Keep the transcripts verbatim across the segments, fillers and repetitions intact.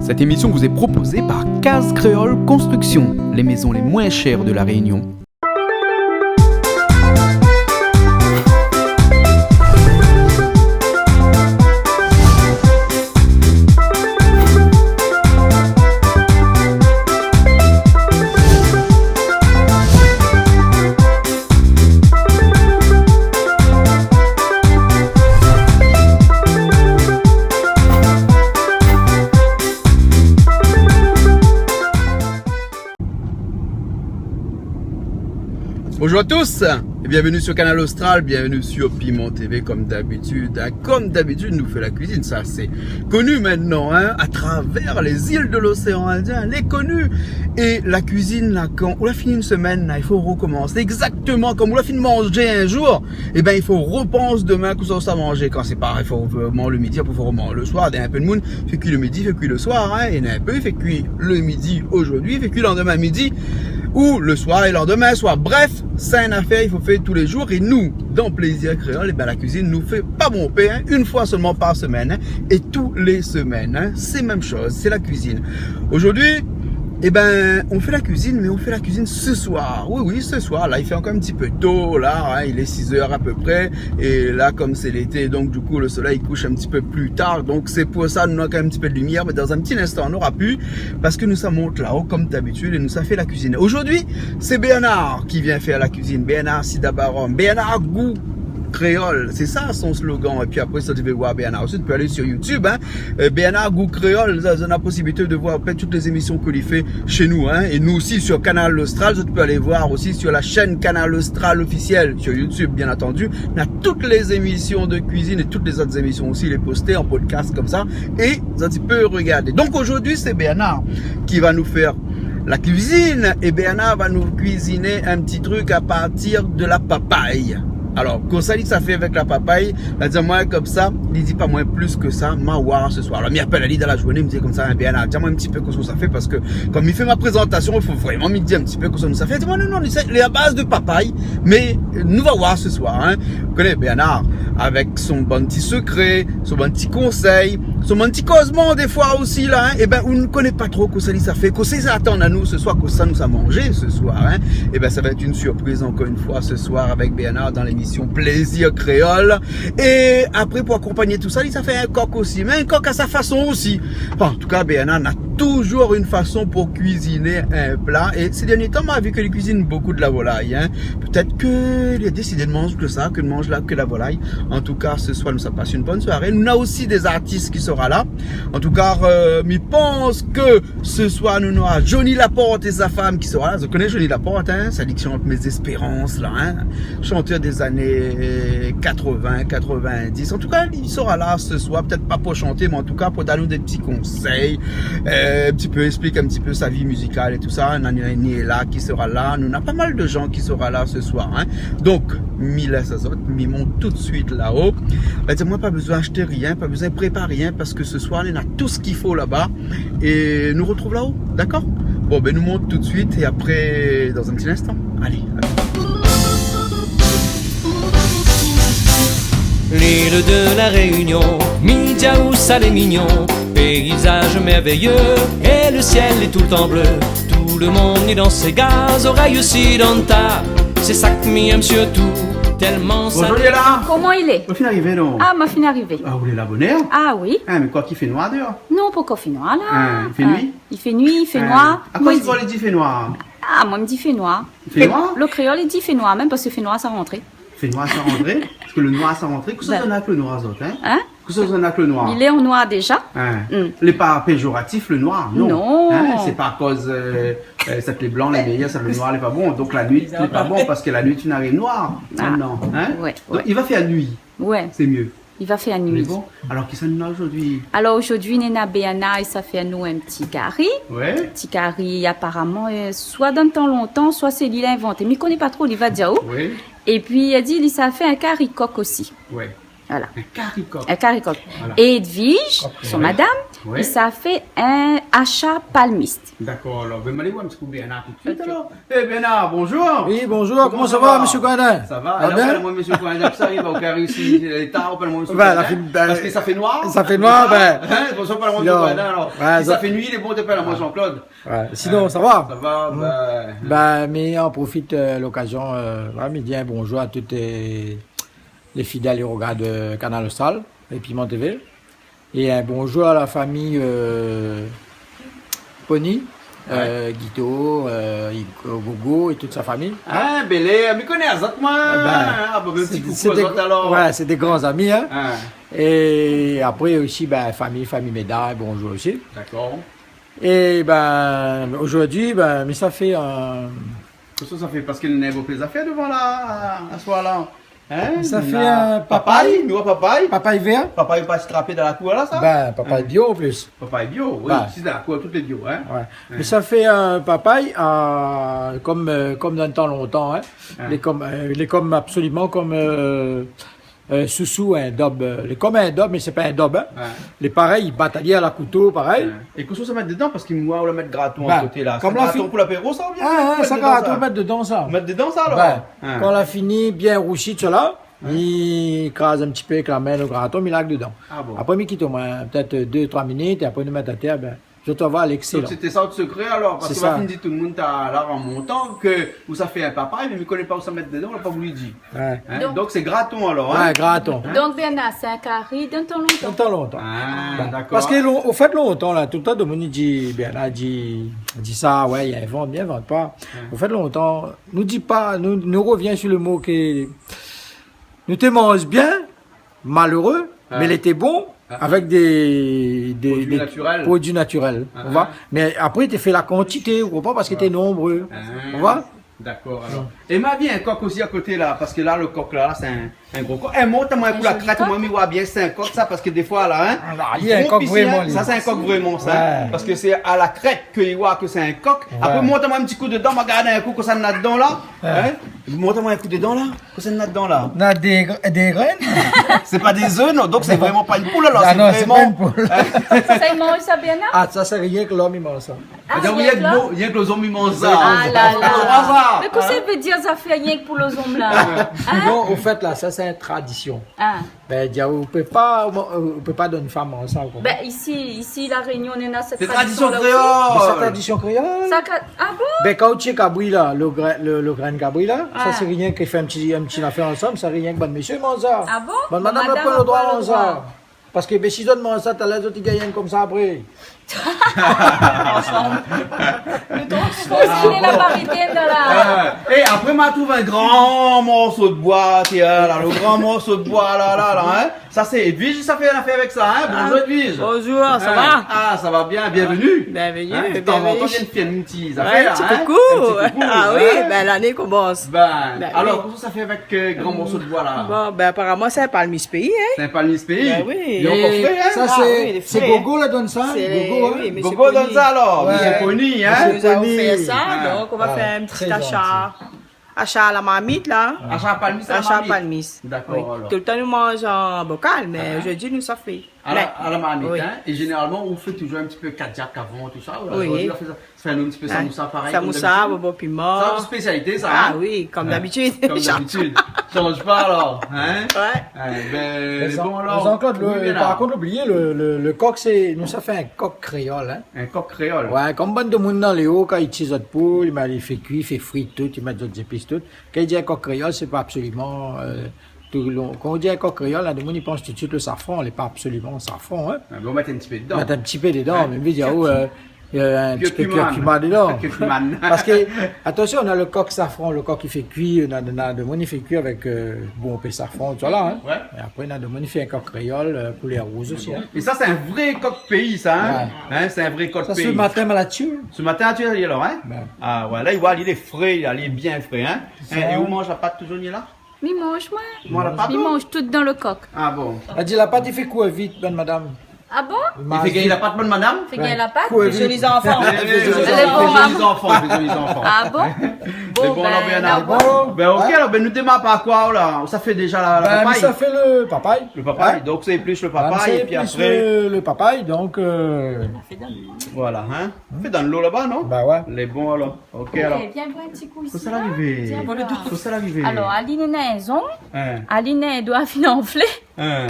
Cette émission vous est proposée par Case Créole Construction, les maisons les moins chères de La Réunion. Bonjour à tous et bienvenue sur Kanal Austral, bienvenue sur Piment T V comme d'habitude, hein. Comme d'habitude, nou fé la kuizine, sa sé koni koméla, hein, à travers les îles de l'océan Indien, lé koni. É la kuizine la, kan ou la fini in semèn la, i fo rokomans. Exactement, kom ou la fini manzé in zour, é bin i fo ropans domin kosa ou sa manzé. Kan sé pa, i fo, euh, manzé le midi, apré i fo romanzé le soir. Néna in pé de moun i fé kui le midi, i fé kui le soir, hein, é néna in pé i fé kui le midi zordi, i fé kui landomin midi, ou le soir é landomin soir. Bref, sé in afèr i fo fé tou lé zour. É nou, dan Plaisir Créole, é bin la kuizine nou fé pa bonpé, hein, in foi solman par semèn, hein, é tou lé semèn, hein, sé mèm shoz, sé la kuizine. Zordi, é bin, nou fé la kuizine, mé nou fé la kuizine se soir. Oui, oui, se soir. La i fé ankor in ti pé to la, hein, il est six heures à peu près. É la, kom sé lété, donk du kou le solèy i koush in ti pé pli tar. Donk sé pou sa nou néna kan mèm in ti pé de limièr, mé dan in ti linstan nou nora pi, parske nou sa mont la-o kom d'habitude é nou sa fé la kuizine. Zordi, sé Bernard ki vien fé la kuizine. Bernard Sidabarom, Bernard Gou Kréol, sé sa son slogan. É pi apré, si zot i vé voir Bernard osi, zot i pé alé sur YouTube, hein. Euh, Bernard Gou Kréol, zot, zot néna posibilité de voir an fèt tout lé zémisyon ke li fé shé nou, hein. É nou osi sur Kanal Austral, zot i pé alé voir osi sur la chaîne Kanal Austral officielle sur YouTube, bien entendu. Néna tout lé zémisyon de kuizine é tout lé zot zémisyon osi lé posté an podcast komsa, é zot i pé rogardé. Donk zordi sé Bernard ki va nou fé la kuizine, é Bernard va nou kuiziné in ti truk à partir de la papay. Alor, kosa li sa fé avèk la papay, la di amoin komsa, li di pa moin plis ke sa, ma oir se soir. Alor mi apèl ali dan la zourné, mi di komsa, é Bernard, di amoin in ti pé kosa ou sa fé, parske kom mi fé mon prézantasyon, i fo vréman mi di in ti pé kosa nou sa fé. Li di amoin, non, non, sé, lé a baz de papay, mé, euh, nou va oir se soir, hein. Ou koné Bernard, avèk son bann ti sekré, son bann ti konsèy, son bann ti kozman défoi osi la, hein. É bin, ou koné pa tro kosa li sa fé, kosa i atann anou se soir, kosa nou sa manzé se soir, hein. É bin, sa va èt in sirpriz ankor in foi se soir avèk Bernard dan lémisyon Plaisir Créole. É apré, pou akonpagné tousa, li sa fé in kok osi, mé in kok à sa façon osi. Bon, an tou ka, Bernard néna touzour in fason pou kuiziné in pla. É sé dèrnié tan, ma vi ke li kuizine bonpé de la volay, hein. Pétèt ke li la désidé de manz ke sa, ke de manz la, ke la volay. An tou ka, se soir, nou sa pas in bone soiré. Nou néna osi dé zartis ki sera la. An tou ka, euh, mi pans ke se soir, nou nora Johnny Laporte é sa fanm ki sera la. Zot i koné Johnny Laporte, hein, sèl ki shant Mes Espérances la, hein. Shantèr dé zané katrovin, katrovin-dis. An tou ka, li sera la se soir, pétèt pa pou shanté, mé an tou ka pou donn anou dé ti konsèy, euh, in ti pé, èksplik in ti pé sa vi mizikal é tousa. Néna Niela ki sera la. Nou néna pa mal de jan ki sera la se soir, hein. Donk, mi lès azot, mi mont tout de suit la-o. Bin, di amoin, pa bezoin ashté rien, pa bezoin prépar rien, parske se soir, néna tout sak i fo laba. É nou rotrouv la-o, dakor ? Bon, bin, nou mont tout de suit é apré, dan in ti linstan. Alé, alé. L'île de la Réunion, mi di aou sa lé mignon, paysage merveilleux, et le ciel est tout le temps bleu. Tout le monde est dans ses gaz, oreille aussi dans ta. C'est ça que mi aime surtout, tellement ça. Bonjour Niela. Koman i lé ? Ou la fine arivé, non ? Ah, ma fine arivé. Ah, ou lé la bonèr ? Ah oui. Ah, mé koi, i fé noir déor ? Non, pankor fé noir la. Ah, i fé nuit ? Ah, i fé nuit, i fé noir. Ah, kosa i di, i fé noir ? Ah, moin mi di i fé noir. I fé noir ? É lo kréol i di i fé noir, mèm parske i fé noir sa rantré. I fé noir sa rantré ? Parske lo noir sa rantré, kosa zot néna avèk lo noir, zot, hein ? Hein ? Kosa zot néna avèk lo noir ? Li lé an noir déza. Hein ? Hmm. Lé pa péjoratif, lo noir, non. Non. Hein ? Sé pa akoz, euh, euh, sat lé blan lé méyèr, sat lé noir lé pa bon. Donk la nuit lé pa bon, parske la nuit i ariv noir, ah, mintnan, hein ? Ouais, donk, ouais, i va fé nuit. Ouais. Sé myé. I va fé nuit. Mé bon, alor, kisa nou néna zordi ? Alor, zordi, néna Bernard, li sa fé anou in ti kari. Ouais. Ti kari, aparaman, euh, soi dan tan lontan, soi sé li la invanté. Mi koné pa tro, li va di aou. Ouais. É pi, li la di, li sa fé in kari kok osi. Ouais. Voilà. Un kari kok. Un kari kok. Voilà. Et Edwige, son madame, li sa fé un ashar palmiste. D'accord, alors, ben, allez voir un petit coup Bernard tout de suite, alors. Eh, Bernard, bonjour. Oui, bonjour, comment ça va, monsieur Coindin ? Ça va. Alors, bien ? Apèl amoin monsieur Coindin, sa i ariv, ou ariv isi, lé tar, apèl amoin monsieur Coindin. Parske sa fé noir. Sa fé noir, ben. Hein, bonjour, apèl amoin monsieur Coindin, alors. Si sa fé nuit, lé bon, apèl amoin Jean-Claude. Ouais, sinon, ça va ? Ça va, ben. Ben, mi profit, euh, l'occasion, euh, voilà, mi di un bonjour à toutes les, les fidèles qui regardent, euh, Kanal Austral et Piment T V. Et un bonjour à la famille, euh, Pony, euh, Guito, euh, Gogo et toute sa famille. Ah, bèl, mi koné azot, moin. Ah ben, un bon petit coucou azot, alors. Ouais, c'est des grands amis, hein. Et après aussi, ben, famille, famille Médard, bonjour aussi. D'accord. É bin, zordi, bin, mi sa fé in... Kosa sa fé ? Parske néna bonpé zafèr dovan la, aswar la. Hein ? Sa fé in papay. Papay, nou, papay. Papay vèr. Papay ou pas trapé dan la kour la, sa ? Bin, papay bio an plis. Papay bio, oui. Bin. Si dan la kour, tout lé bio, hein. Ouais. Mi sa fé in papay, euh, kom, euh, kom dan le tan lontan, hein. Lé kom, euh, lé kom absoliman kom, euh, euh, sousou, in dob, euh, lé kom in dob, mé sé pa in dob, hein. Ouais. Lé parèy, i bat ali a la kouto, parèy. Ouais. É kosa sa mèt dodan ? Parske moin, ou la mèt graton a koté la. Bin, kom sa la graton pou lapéro, sa, oubien... Ah, sa, graton, mèt dodan sa. Mèt dodan sa, alor ? Bin, kan la fini bien rousi, sa la, mi kraz in ti pé èk la min le graton, mi larg dodan. Ah bon ? Apré, mi kit omoin pétèt dé, troi minit, é apré, nou mèt atèr, bin, zot va voir, lé ékselan. Donk, sété sa out sekré, alor, parske... Sé sa. Ou la fine di tout le moun talèr an montan ke ou sa fé in papay, mé mi koné pa ou sa mèt dodan, ou la pa voulu di. Ouais. Hein ? Donk, sé graton, alor, hein ? Ouais, graton. Donk, Bernard, sé in kari dan tan lontan. Dan tan lontan. Ah, dakor. Parske lon-, an fèt, lontan la, toultan, domoun i di, Bernard i di, i di sa, ouais, i invant, i invant pa. Ouais. An fèt, lontan, nou di pa, nou, nou revien su le mo ke nou té manz bien, maléré, mé lété bon, avèk dé, dé, dé produi natirèl. Produi natirèl, ou voi. Mé apré, té fé la kantité, ou konpran, parske té nonbré. Ou voi ? Dakor, alor. É ma vi in kok osi a koté la, parske la, le kok la, la, sé in, in gro kok. É, mont amoin in kou la trèt, moin, mi voi bien, sé in kok sa, parske défoi la, hein, li tronp isi, hein. Ah, li lé in kok vréman, li. Sa, sé in kok vréman, sa, hein. Ouais. Parske sé a la trèt ke i voi ke sé in kok. Ouais. Apré, mont amoin in ti kou dodan, ma gard in kou kosa néna dodan la. Hein ? Mont amoin in kou dodan la. Kosa néna dodan la ? Néna dé gr-, dé grèn. Sé pa dé zèf, non ? Donk sé vréman pa in poul, alor. Ah non, sé pa in poul. Sa, i manz sa bien, non ? Ah, sa, sé rienk lom i manz sa. Ah, rienk lom ? Rienk lé zom i manz sa. Ah la la. Mé kosa i vé dir sa, fé rienk pou lé zom la ? Hein ? Non, an fèt la, sa sé in tradision. Ah. Bin, di, ou pé pa, ou pé pa donn fanm ansanm, ou konpran ? Bin, isi, isi, La Rényon, néna sèt tradision la osi. Sé tradision kréol. Mé sé tradision kréol. Sa ka-, ah bon ? Bin, kan ou tié kabri la, le grin-, le, le grèn kabri la, sa sé rienk fé in ti, in ti nafèr ansanm, sa rienk bann mésyé i manz sa. Ah bon ? Bann madam la pa le droi manz sa. Parske, bin, si zot i manz sa, talèr zot i gingn konmsa apré. Nou tro fo, si lé la parité dan la. Ah, é apré, ma trouv in gran morso de boi, tiens, la, le gran morso de boi, la, la, la, hein. Sa, sé Edwige, sa fé in nafèr avèk sa, hein. Bonjour, Edwige. Bonjour, sa va ? Ah, sa va bien, bienvenue. Bienvenue, bienvenue. Hein, de tan zan tan, vien fé in ti zafèr, hein. Ouais, in ti koukou. In ti koukou, hein. Ah oui, bin, lané i komans. Bin, alor, kosa sa fé avèk, euh, gran morso de boi la ? Bon, bin, aparaman, sé in palmis péi, hein. Sé in palmis péi. Bin oui. Lé ankor fré, hein. Sa, sé, sé Gogo la donn sa, hein. Gogo, hein. Oui, mésyé Pony. Gogo donn sa, alor. Ouais. Mésyé Pony, hein. Mésyé Pony. Nou la ofèr sa, donk nou va fé in ti ashar. Ah, tré zanti. Ashar a la marmit, la. Ashar palmis a la marmit. Ashar palmis. Dakor, alor. Toultan nou manz an bokal, mé zordi nou sa fé. A la, a la marmit, hein. É zénéralman, ou fé touzour in ti pé kadiak avan, tousa, ou la, zordi ou la fé sa. Fé anou in ti pé samoussa, parèy, samoussa, bonbon piman. Sa, out spésialité, sa, hein ? Ah oui, kom dabitid. Kom dabitid. Sanz pa, alor, hein ? Ouais. Bin, lé bon, alor. Jean-Claude, par kont, oublié, le, le, le kok, sé, nou sa fé in kok kréol, hein. In kok kréol. Ouais, kom bann domoun dan léo, kan i tié zot poul, i mèt, i fé kui, i fé fri, tout, i mèt zot zépis, tout. Kan i di in kok kréol, sé pa absoliman, euh, Tout le long. Kan ou di in kok kréol, la, domoun i pans tout suit le safran, lé pa absoliman safran, hein. Ah, mé ou mèt in ti pé dodan. Mèt in ti pé dodan, mé mi vé dir, euh, euh, in ti pé kui kuman dodan. Kui kuman. Parske, atansion, néna le kok safran, le kok i fé kui, néna, néna domoun i fé kui avèk, euh, bonpé safran, tousa la, hein. Ouais. É apré, néna domoun i fé in kok kréol, euh, koulèr rouz osi, hein. É sa, sé in vré kok péi, sa, hein. Ouais. Hein, sé in vré kok péi. Sa, se matin, ma la tié. Se matin, ou la tié, alor, hein. Ouais. Ah, ouais, la, ou voi, lé fré, lé bien fré, hein. Hein, é ou manz la pat touzour la ? Mi manz, moin. Moin, la pat, mi manz tout dan le kok. Ah bon ? La di la pat i fé kui vit, bann madam. Ah bon ? I fé gingn la pat, bann madam ? Fé gingn la pat ? Fé zoli zanfan. Fé zoli zanfan, fé zoli zanfan. Ah bon ? Bon, ben, alor, ben, OK, alor, ben, nou démar par koi, la ? Sa fé déza la, la papay ? Ben, sa fé le papay. Le papay. Donk, sé éplis le papay, épi apré le, le papay, donk, euh, voilà, hein. Fé dann lo laba, non ? Bah ouais. Lé bon, alor. OK, alor. Vien boir in ti kou isi, la. Vien boir. Fo sa la arivé. Alor, Aline néna in zong. Hein. Aline néna in doi fine anflé. Hein.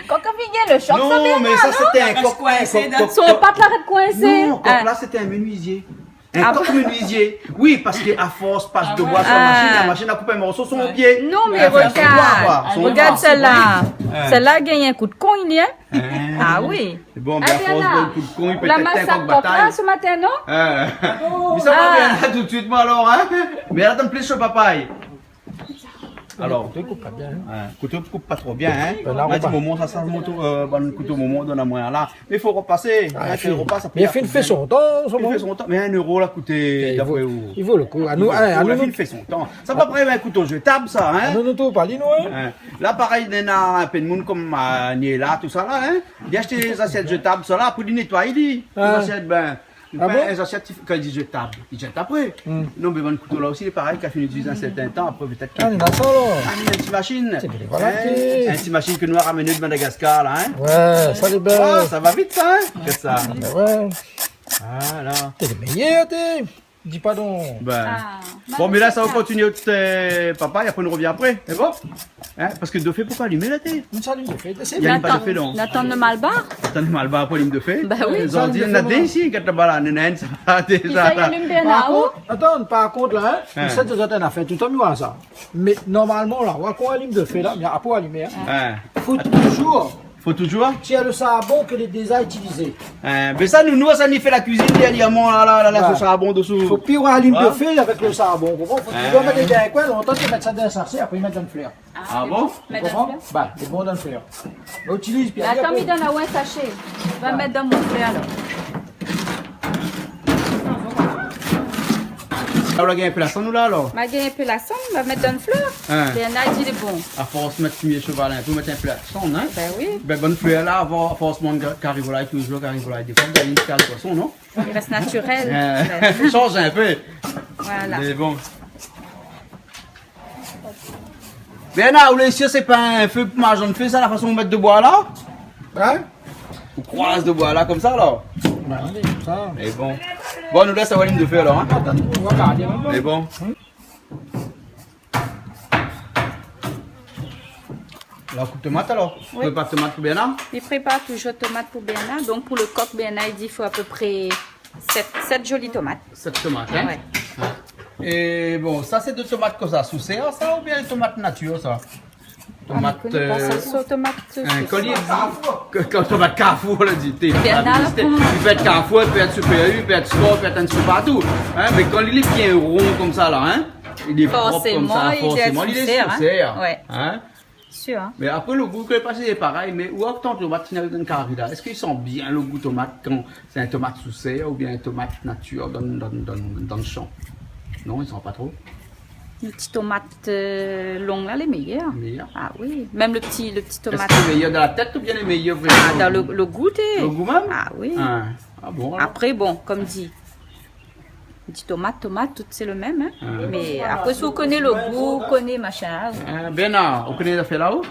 Kan, kan vien le shok, sa vien, non ? Non, mé sa, sété in kok, in kok, kok. Son pat la rès koinsé. Non, kok la, sété in menuizié. In kok menuizié. Oui, parske a fors pas de boi su la mashine, la mashine la koup in morso son pié. Non, mé regard, regard sèl-la. Sèl-la la gingn in kou d'kong, li, hein ? Ah oui. Bon, ben, a fors de kou d'kong, li pé èt in kok batay. La mas kok la, se matin, non ? Hein. Mé sa va bien, la, tout de suit, moin, alor, hein ? Mé la, atann, plis le papay. Alor, kouto i koup pa bien, hein. Kouto i koup pa tro bien, hein. Ben, la, nou la di pa. Momon, sa, sa, moto, euh, bann kouto momon, donn amoin la. Mé fo repasé, hein, fé repas, sa pé. Mé fine fé son tan, sa. Fine fé son tan, mé in éro la kouté, d'apré ou ? I vo le kou. Anou, anou, la fine fé son tan. Sa pa parèy in kouto jetab, sa, hein. Anou, nou trouv pa li, nou, hein. Hein. La, parèy, néna in pé d'moun konm, euh, Niela, tout sa la, hein. Li ashèt dé zasièt jetab, sa la, pou li nétoiy, li. Dé zasièt, ben, Ah bon ? In zasièt, kan i di jetab, i jèt apré. Hmm. Non, mé bann kouto la osi, lé parèy, kan fini itiliz in sèrtin tan, apré pétèt... Ah, néna sa, alor. Ah, néna in ti mashine. Sé vré, voilà. Hein ? In ti mashine ke nou la ramené de Madagascar, la, hein ? Ouais, sa lé bèl. Ah, sa va vit, sa, hein ? Gard sa. Ah, ouais. Voilà. Té lé méyèr, té. Di pa don. Ben. Ah, bon, mé la, sa va kontinié, euh, papay, apré nou revien apré. Sé bon ? Hein, parske dofé, poukoi alimé la, té ? Nou sa alim dofé, sé... Atann, nou atann le malbar. Atann le malbar pou alim dofé. Ben oui. Zot i di, néna dé isi, gèt laba la, néna inn, sa va déza. Sa i alim bien la-o. Par kont, atann, par kont la, hein, mi sa di azot in nafèr, tout le moun i voi sa. Mé normalman la, ou oi, kan ou alim dofé la, mé apré ou alim, hein. Hein. Fo touzour... Fo touzour tir le sharbon ke lé déza itilizé. Hein, mé sa, nou, nou, sa, nou fé la kuizine dèrnièrman, la, la, la, la, so sharbon desou. Fo pi ou alim dofé avèk le sharbon, ou konpran ? Fo touzour mèt dan in koin, lontan té mèt sa dan in sashé, apré mèt dan flèr. Ah bon ? Mèt dan flèr. Bah, lé bon dan flèr. Mé itiliz pi... Mé atann, apré mi donn aou in sashé. Va mèt dan mon flèr, alor. La, ou la gingn in pé la sann, ou la, alor ? Ma gingn in pé la sann, ma mèt dan flèr. Hein. Bernard i di lé bon. A fors mèt fumié shoval, in pé, mèt in pé la sann, hein ? Ben oui. Ben, bann flèr la, avan, a fors manz kari volay, touzour kari volay. Défoi, ou gingn in kari poison, non ? I rès natirèl. Hein. Ben. Shanj in pé. Voilà. Mé bon. Bernard, ou lé sir sé pa in fé pou marjan fé, sa, la fason ou mèt de boi la ? Hein ? Ou kroiz de boi la konmsa, la ? Ben, alé, sa. Mé bon. Bon, nou lès sa alim dofé, alor, hein ? Atann, nou va gardé, hein. Mé bon. Hmm ? La koup tomat, alor ? Oui. Ou prépar tomat pou Bernard ? Mi prépar touzour tomat pou Bernard. Donk, pou le kok, Bernard i di i fo apépré sèt, sèt zoli tomat. Sèt tomat, hein ? Ouais. Hein. É bon, sa sé de tomat konmsa, sou sèr, sa, oubien tomat natir, sa ? Ah, mi koné pa sa, euh, sa, tomat, hein, sou sèr. Kan li di, ke, ke tomat Carrefour, la di, té, Bernard, li fé tomat Carrefour, li fé tomat Super U, li fé tomat Sport, li fé tomat toupartou. Hein, mé kan li lé bien ron konmsa la, hein, li lé prop konmsa, forséman, li lé sou sèr, hein. Ouais. Hein ? Sir, hein. Mé apré, le gou, mi koné pa si lé parèy, mé ou atann tomat, si néna dan kari la, èske i san bien le gou tomat kan sé in tomat sou sèr oubien in tomat natir dan, dan, dan, dan le shan ? Non, i san pa tro. Le ti tomat, euh, long la, lé méyèr. Méyèr. Ah oui, mèm le ti, le ti tomat. Èske lé méyèr dan la tèt oubien lé méyèr vréman dan le gou ? Ah, dan le, le gou, té. Le gou mèm ? Ah oui. Ah, ah bon, alor ? Apré, bon, konm di, Di tomat, tomat, tout sé le mèm, hein. Ah. Mé apré, si ou koné le gou, ou koné machin, hein. Hein, Bernard, ou koné zafèr la, ou ?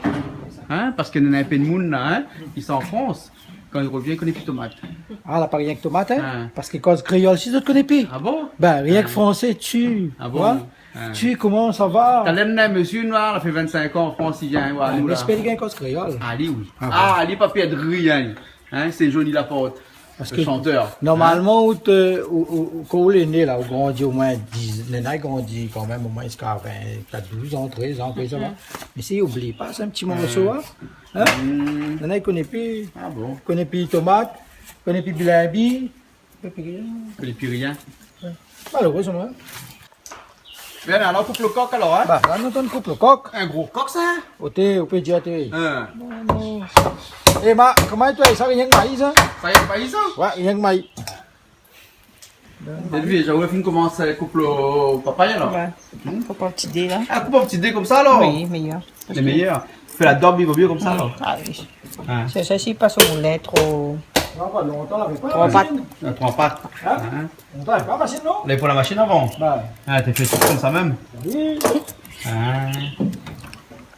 Hein, parske néna in pé d'moun la, hein, i sort an Frans, kan i revien, i koné pi tomat. Ah, la pa rienk tomat, hein ? Ah. Parske i koz kréol, si zot i koné pi. Ah bon ? Ben, rienk fransé, tu vois ? Ah bon ? Ah. Tu, comment ça va ? Talèr néna in mésyé noir, la fé vinn-sink an an Frans, i vien, ouais, nou la. Mé sé pa li i koz kréol. Ah, li, oui. Ah, bon. Ah, li pa pèrd rien, li. Hein, sé Johnny Laporte. Parske le chanteur, normalman, hein, ou té, ou, ou, ou, kan ou lé né la, ou grandi omoin diz, néna i grandi kanmèm omoin ziska vin, pétèt douz an, trèz an, konmsa. Mhm. Mé si, oubli pa, sé in ti morso, hein. Hein ? Mhm. Néna i koné pi. Ah bon ? Koné pi tomat, koné pi blinbi, koné pi rien. Koné pi rien. Ouais. Malérèzman, hein. Bien, alor, koup le kok, alor, hein ? Bah, la, nou atann koup le kok. In gro kok, sa, hein ? Oté, ou pé dir, té. Hein. Non, non. É ma, koman i di sa, rienk mayi, sa ? Sa rienk mayi, sa ? Ouais, rienk mayi. Épi, Joël, fine komans koup le papay, alor. Ouais. Hmm ? Koup an ti dé, la. Ah, koup an ti dé konmsa, alor ? Oui, méyèr. Lé méyèr. Fé la dob, li vo myé konmsa, alor. Ah oui. Hein. Sé sa, si i pas o moulin, tro, tro pat. Ah, tro pat. Hein ? Ou la pa mashine, non ? Lavé pou la mashine avan. Ba. Ah, té fé tout konmsa mèm. Oui. Ah.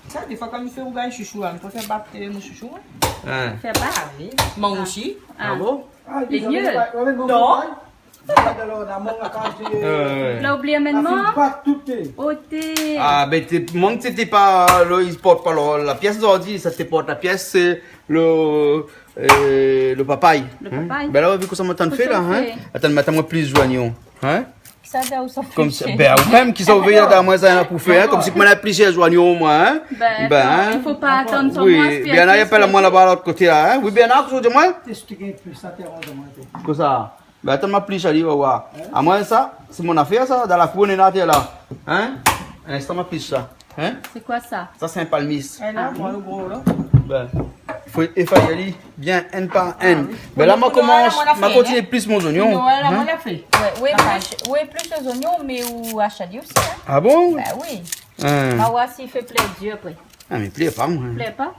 Sa, défoi, kan mi fé rougay shoushou, hein, mi préfèr pa fé mon shoushou, hein. Ah. Fé pa, oui. Mé osi. Ah bon ? Ah, lé myé. Non. Alor, la, mon, la, kan té, ouais, ouais, la oublié la mintnan. Fine pa tout té. Oté. Ah, ben, té, mon, té, té pa, lo, i port pa lo, la pyès zordi, sa té port la pyès, sé lo, euh, lo papay. Lo papay. Ben la, ou la vi kosa moin la fé la, hein ? Kosa ou fé ? Atann, mèt amoin plis zoignon, hein ? Sa, la, ou sa fé. Konmsa, ben, ou mèm ki sa, ou vé la, moin, sa, la pou fé, hein ? Konmsi moin la plis zoignon, moin, hein ? Ben, atann, i fo pa atann son moin. Oui, Bernard, i apèl amoin laba, lot koté la, hein ? Oui, Bernard, kosa ou di amoin ? Té, té gingn plis sa, té aranz amoin, té. Kosa ? Ben, atann, ma plis ali, va oir. Hein ? Amoin, sa, sé mon afèr, sa, dan la kour, néna atèr la. Hein ? In instan, ma plis sa. Hein ? Sé koi sa ? Sa, sé in palmis. Ah, la, moin, lo gro, la. Ben, i fo éfay ali, bien, inn par inn. Ah, oui. Ben, la, moin la komans, moin la fé, ma kontinié plis mon zoignon. Non, la, moin la fé. Ouais, oui, plis, oui, plis lé zoignon, mé ou ashèt ali osi, hein. Ah bon ? Ben oui. Hein. Ma oir si i fé plézir apré. Ah, mé plèr pa, moin. Plèr pa ?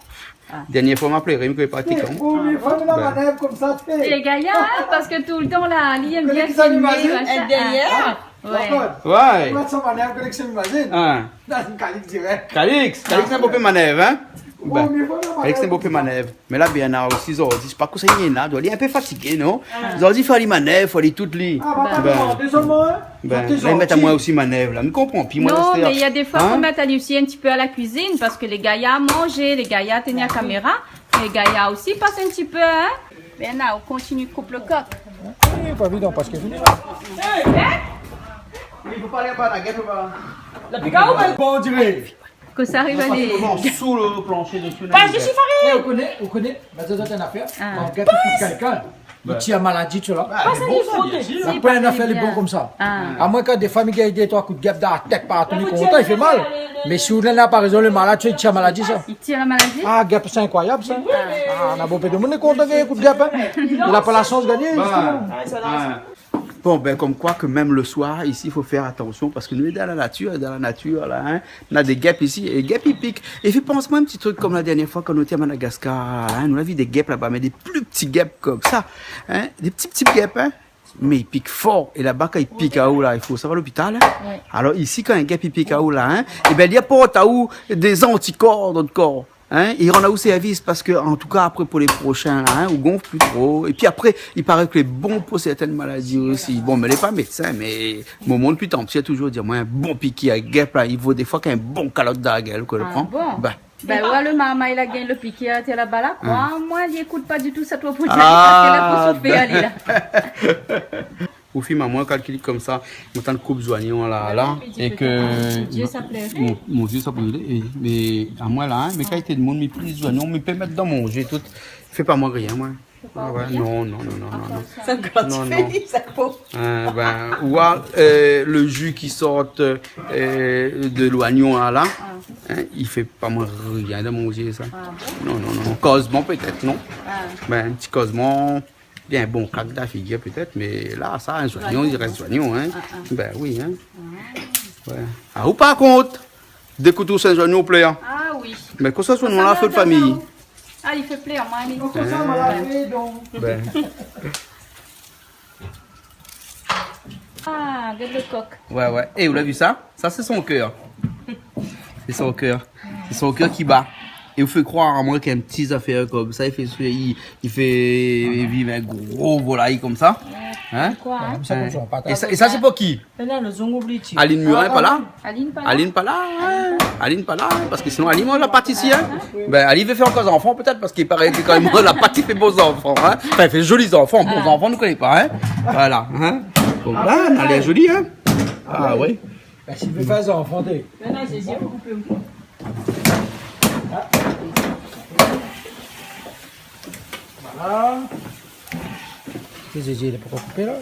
Ah. Dernié foi, ma pléré, mi koné pa té kan. Ou, mi fé la manèv konmsa, té. Lé gayar, hein, parske toultan, la, li èm bien filmé, machin. Ou koné kisa mi mazine ? Èt dèrièr. Ah, ouais. Ouais. Ou koné son manèv, ou koné kisa mi mazine ? Hein. Dan in Calix dirèk. Calix, Calix, sé in bonpé manèv, hein ? Ou, ben, mi fé la manèv konmsa. Calix, sé in bonpé manèv. Mé la, Bernard osi, zordi, sé pa kosa li néna, li lé in pé fatigé, non ? Ah. Zordi, fo ali manèv, fo ali tout li. Ah, ba, pa domann, dézolman, hein. Ben, la, i mèt amoin osi manèv, la. Mi konpran pi, moin, non, mé néna défoi, hein ? Fo mèt ali osi in ti pé a la kuizine, parske lé gayar manzé, lé gayar tien la kaméra, lé gayar osi pas in ti pé, hein. Bernard, ou kontinié koup lo kok. Oui, pa évidan, parske fini. Hein ? Mé i fo pa alé anba la gèp, anba. La pika ou, ben, bon, on diré. Kosa i ariv ali ? Parske sou lo planshé dési, pa dési, Farid. Eh, ou koné, ou koné, mé sa, sé in afèr. Ah. Kan gèp i pik kèlkin, li tir maladi, ou la. Ah, mé bon, sa, bien sir. Apré, in afèr lé bon konmsa. Ah. Amoin, kan défoi mi gingn dé troi kout gèp dan la tèt, partou, mi lé kontan, i fé mal. Mé si ou néna pa rézon, lo malad, i tir maladi, sa. I tir maladi ? Ah, gèp, sé inkroiyab, sa. Ah, na bonpé de moun lé kontan gingn kout gèp, hein. Li la pa la shans gingné, zistoman. Ah, sa la. Bon, ben, konm koi ke mèm lo soir, isi, i fo fé atansion, parske nou lé dan la natir, dan la natir, la, hein. Na dé gèp isi, é gèp i pik. É i fé pans amoin in ti trik konm la dernièr foi kan nou té a Madagascar, hein, nou la vi dé gèp laba, mé dé pli pti gèp konmsa, hein, dé pti, pti gèp, hein, mé i pik for. É laba, kan i pik aou la, i fo sava lopital, hein. Ouais. Alor isi, kan in gèp i pik aou la, hein, é ben, li aport aou dé zantikor dan out kor. Hein, i rann aou sèrvis parske, an tou ka, apré, pou lé proshin, la, hein, ou gonf pli tro. Épi apré, i paré ke lé bon pou sèrtin maladi osi. Bon, mi lé pa médsin, mé mon momon, dépi tan pti, la touzour di amoin, in bon pikir a gèp, la, i vo défoi k'in bon kalot dan la gèl, ou konpran ? Ah bon ? Ben. Ben, oua, lo marmay la gingn lo pikir, té laba la, kroi amoin, li ékout pa ditou sak ou la pou di, parske la pou soufèr, li la. Ou fine amoin kalkilé konmsa, moin tann koup zoignon la, la, é ke mon zié sa pléré, mé amoin la, hein, mé kalité de moun, mi plis zoignon, mi pé mèt dan mon zié tout. Fé pa moin rien, moin. Fé pa rien. Ah ouais, non, non, non. Sa, kan ou fé sa, po. Euh, ben, oua, euh, lo ji ki sort, euh, de loignon la, la, hein, i fé pa moin rien dan mon zié, sa. Ah bon ? Non, non, non, non. Kozman pétèt, non ? Ah. Ben, in ti kozman. Bien, bon, krak dan la figir pétèt, mé la, sa, in zoignon, i rès zoignon, hein. Ah, ah. Ben oui, hein. Ah. Ouais. Ah, ou par kont, dé kou ou toush in zoignon, ou plèr. Ah oui. Mé kosa, zoignon la fé fami. Ah, i fé plèr, moin, li. Hein ? Ben. Ah, gard lo kok. Ouais, ouais. É, ou la vi sa ? Sa, sé son kèr. Sé son kèr. Sé son kèr ki ba. É ou fé kroir amoin k'in ti zafèr konmsa, i fé, i, i fé viv in gro volay konmsa. Hein ? Konmsa, konmsa, on patat. É sa, é sa, sé pou ki ? Non, non, lo zongoubli, ti. Aline Murin, pa la ? Aline pa la ? Aline pa la, hein ? Aline pa la, hein ? Parske sinon, Aline, moin, la parti isi, hein ? Ben, Aline i vé fé ankor zanfan, pétèt, parske i paré ke kan mèm la parti fé bon zanfan, hein ? Anfin, i fé zoli zanfan, bon zanfan, nou koné pa, hein ? Voilà, hein ? Bon, la, èl lé zoli, hein ? Ah oui. Ben, si ou vé fé zanfan, té. Non, non, sé zéro koupé. Voilà. Sé zézé, lé pa koupé, la.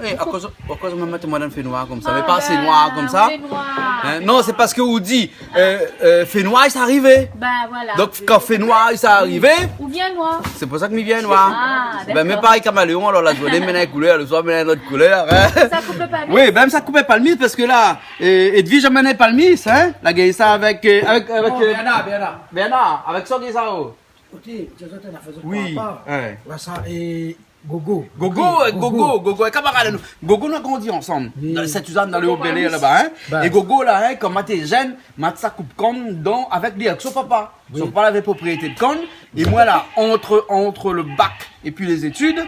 Eh, akoz, akoz ou la mèt amoin dan fénoir konmsa, mé pa sé noir konmsa. Ah, ben, ou lé noir. Hein, non, sé parske ou di, euh, euh, fénoir, sa i arivé. Ben, voilà. Donk, kan fénoir, sa i arivé, ou vien noir. Sé pou sa ke mi vien noir. Ah, dakor. Ben, mé parèy, kaméléon, alor, la zourné, mi mèt in koulèr, le soir, mi mèt in ot koulèr, hein. Sa i koup pa. Oui, ben, sa i koup pa le mis, parske la, euh, Edwige la amenn pa le mis, hein. La gingn sa avèk, euh, avèk, avèk, euh, Bernard, Bernard. Bernard, avèk sa, ou di sa, oh. Oté, té zot na fé zot papa. Oui, ouais. La sa, é Gogo. Gogo, euh, Gogo, Gogo, é kamarad anou. Gogo, nou la grandi ansanm. Oui. Dan Sint-Sizane, dan le Haut-Bel-Air, laba, hein. Baz. É Gogo, la, hein, kan moin té jenn, moin té sa koup kann dan, avèk li, avèk son papa. Oui. Son papa lavé propriété de kann. É moin, la, ant, ant le bac épi lé zétid,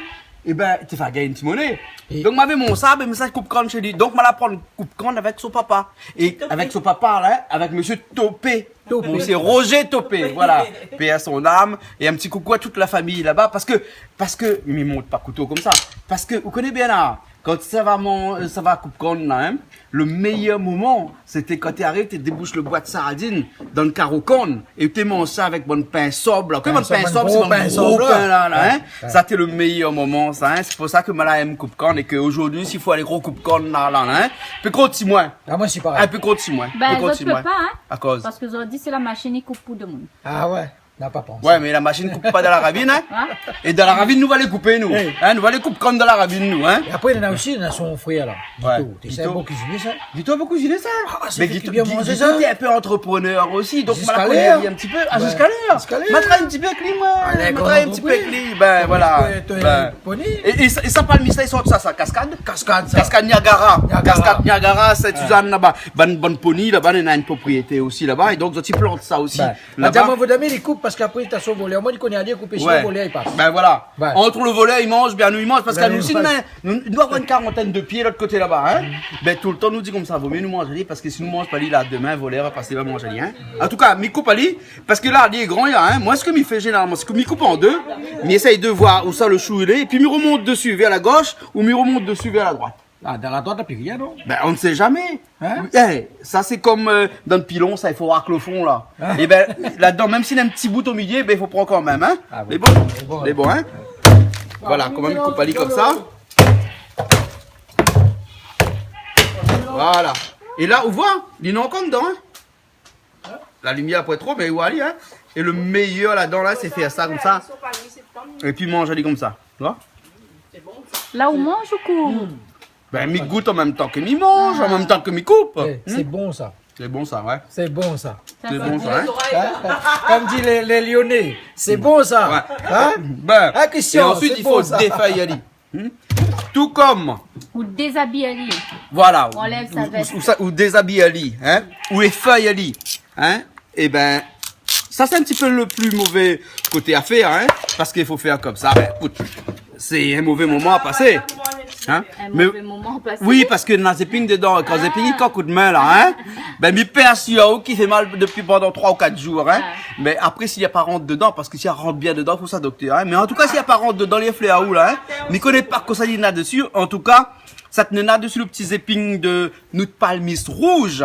é ben, té fé gingn in ti moné. É donk, moin lavé mon sab, é mi sa koup kann shé li. Donk, moin la aprann koup kann avèk son papa. É avèk son papa, la, avèk mésyé Topé. Topé. Bon, sé Roger Topé, voilà. Paix à son âme. É in ti koukou à tout la famiy laba. Parske, parske, mi mont pa kouto konmsa. Parske, ou koné bien la, kan sa va man-, sa va koup kann la, hein, le méyèr moman, sété kan té ariv, té déboush le bwat sardine dan le karo kann, é té manz sa avèk bann pin sob, la. Pin sob, bann gro pin sob, la. Pin sob, la, la, hein. Ouais. Sa té le méyèr moman, sa, hein. Sé pou sa ke moin la èm koup kann é ke zordi, si fo alé koup kann la, la, hein. Pé kont si moin. Ah, moin, sé parèy. Ah, pé kont si moin. Ben, pé kont si moin. Zot i pé pa, hein. Akoz ? Parske zordi, sé la mashine i koup pou demoun. Ah ouais, na pa pansé. Ouais, mé la mashine i koup pa dan la ravine, hein. Hein ? É dan la ravine, nou va alé koupé, nou. Eh. Hein, nou va alé koup kann dan la ravine, nou, hein. É apré, néna osi, néna son frèr, la. Ouais. Guito. Té sé in bon kuizinié, sa. Guito, bon kuizinié, sa. Ah, sé li ki bien manz sa. Mé Guito, Guito, Guito, té in pé antreprenèr osi, donk moin la koné ali in ti pé. Ziska lèr. Ah, ziska lèr. Ziska lèr. Moin la travay in ti pé avèk li, moin. Moin la travay in ti pé avèk li. Ben, voilà. Poni. É, é sa, é sa, palmis la, i sort sa, sa, Cascade ? Cascade, sa. Cascade Niagara. Niagara. Cascade Niagara, Sint-Sizane, laba. Bann, bann poni, laba, néna in propriété osi, laba. É donk, zot i plant sa osi. Ben, laba. Madam, mon ami, li koup, parske apré, ta son volèr. Moin, li koné, li koup, si le volèr, li pas. Ben, voilà. Ouais. Ant le volèr, i manz, bien, nou, i manz, parske nou, si nou, nou, nou doi avoir in karantèn de pié lot koté laba, hein. Ben, toultan, nou di konmsa, vo myé nou manz ali, parske si nou manz pa li, la, demin, volèr va pasé, va manz ali, hein. An tou ka, mi koup ali, Parske la, li lé gran, la, hein. Moin, sak mi fé zénéralman, sé ke mi koup an dé, mi éséy de voir ousa le shou i lé, épi mi remont desi vèr la gosh, ou mi remont desi vèr la droit. Ah, dan la droit, na pi rien, non ? Ben, on ne sait jamais. Hein ? Eh, sa, sé kom, euh, dan le pilon, sa, i fo rakl le fon, la. Ah. É ben, ladan, mèm si néna in ti bout o milié, ben, i fo pran kan mèm, hein. Ah bon. Lé bon ? Lé bon, hein ? Voilà, koman mi koup ali konmsa. Voilà. É la, ou voi, li lé ankor dedan, hein. La limièr, pa tro, mé ou voi, hein. É le méyèr ladan, la, sé fé sa konmsa. Épi manz ali konmsa. Tu vois ? La ou manz ou koup ? Ben, mi gout an mèm tan ke mi manz, an mèm tan ke mi koup. Eh, sé bon, sa. Sé bon, sa, ouais. Sé bon, sa. Sé bon, sa, hein. Hein ? Kom di lé, lé Lyonnais, sé bon, sa. Ouais. Hein ? Ben, é ansuit, i fo défèy ali. Hmm ? Tout kom ou dézabiy ali. Voilà. Ou anlèv sa vès. Ou, ou sa, ou dézabiy ali, hein ? Ou éfèy ali, hein ? É ben, sa, sé in ti pé le pli mové koté a fèr, hein ? Parske i fo fèr konmsa, ben, ékout, sé in mové moman a pasé. Hein ? In mové moman a pasé. Mé oui, parske néna zéping dedan, kan zéping i kok out min, la, hein ? Ben, mi pèrsir aou ki fé mal depi pandan troi ou kat zour, hein ? Ah. Mé apré, si la pa rant dedan, parske si la rant bien dedan, fo sa doktèr, hein. Mé an tou ka, si la pa rant dedan, lé flèr aou la, hein. Mi koné pa kosa li néna desi. An tou ka, sak néna desi le ti zéping de nout palmis rouz.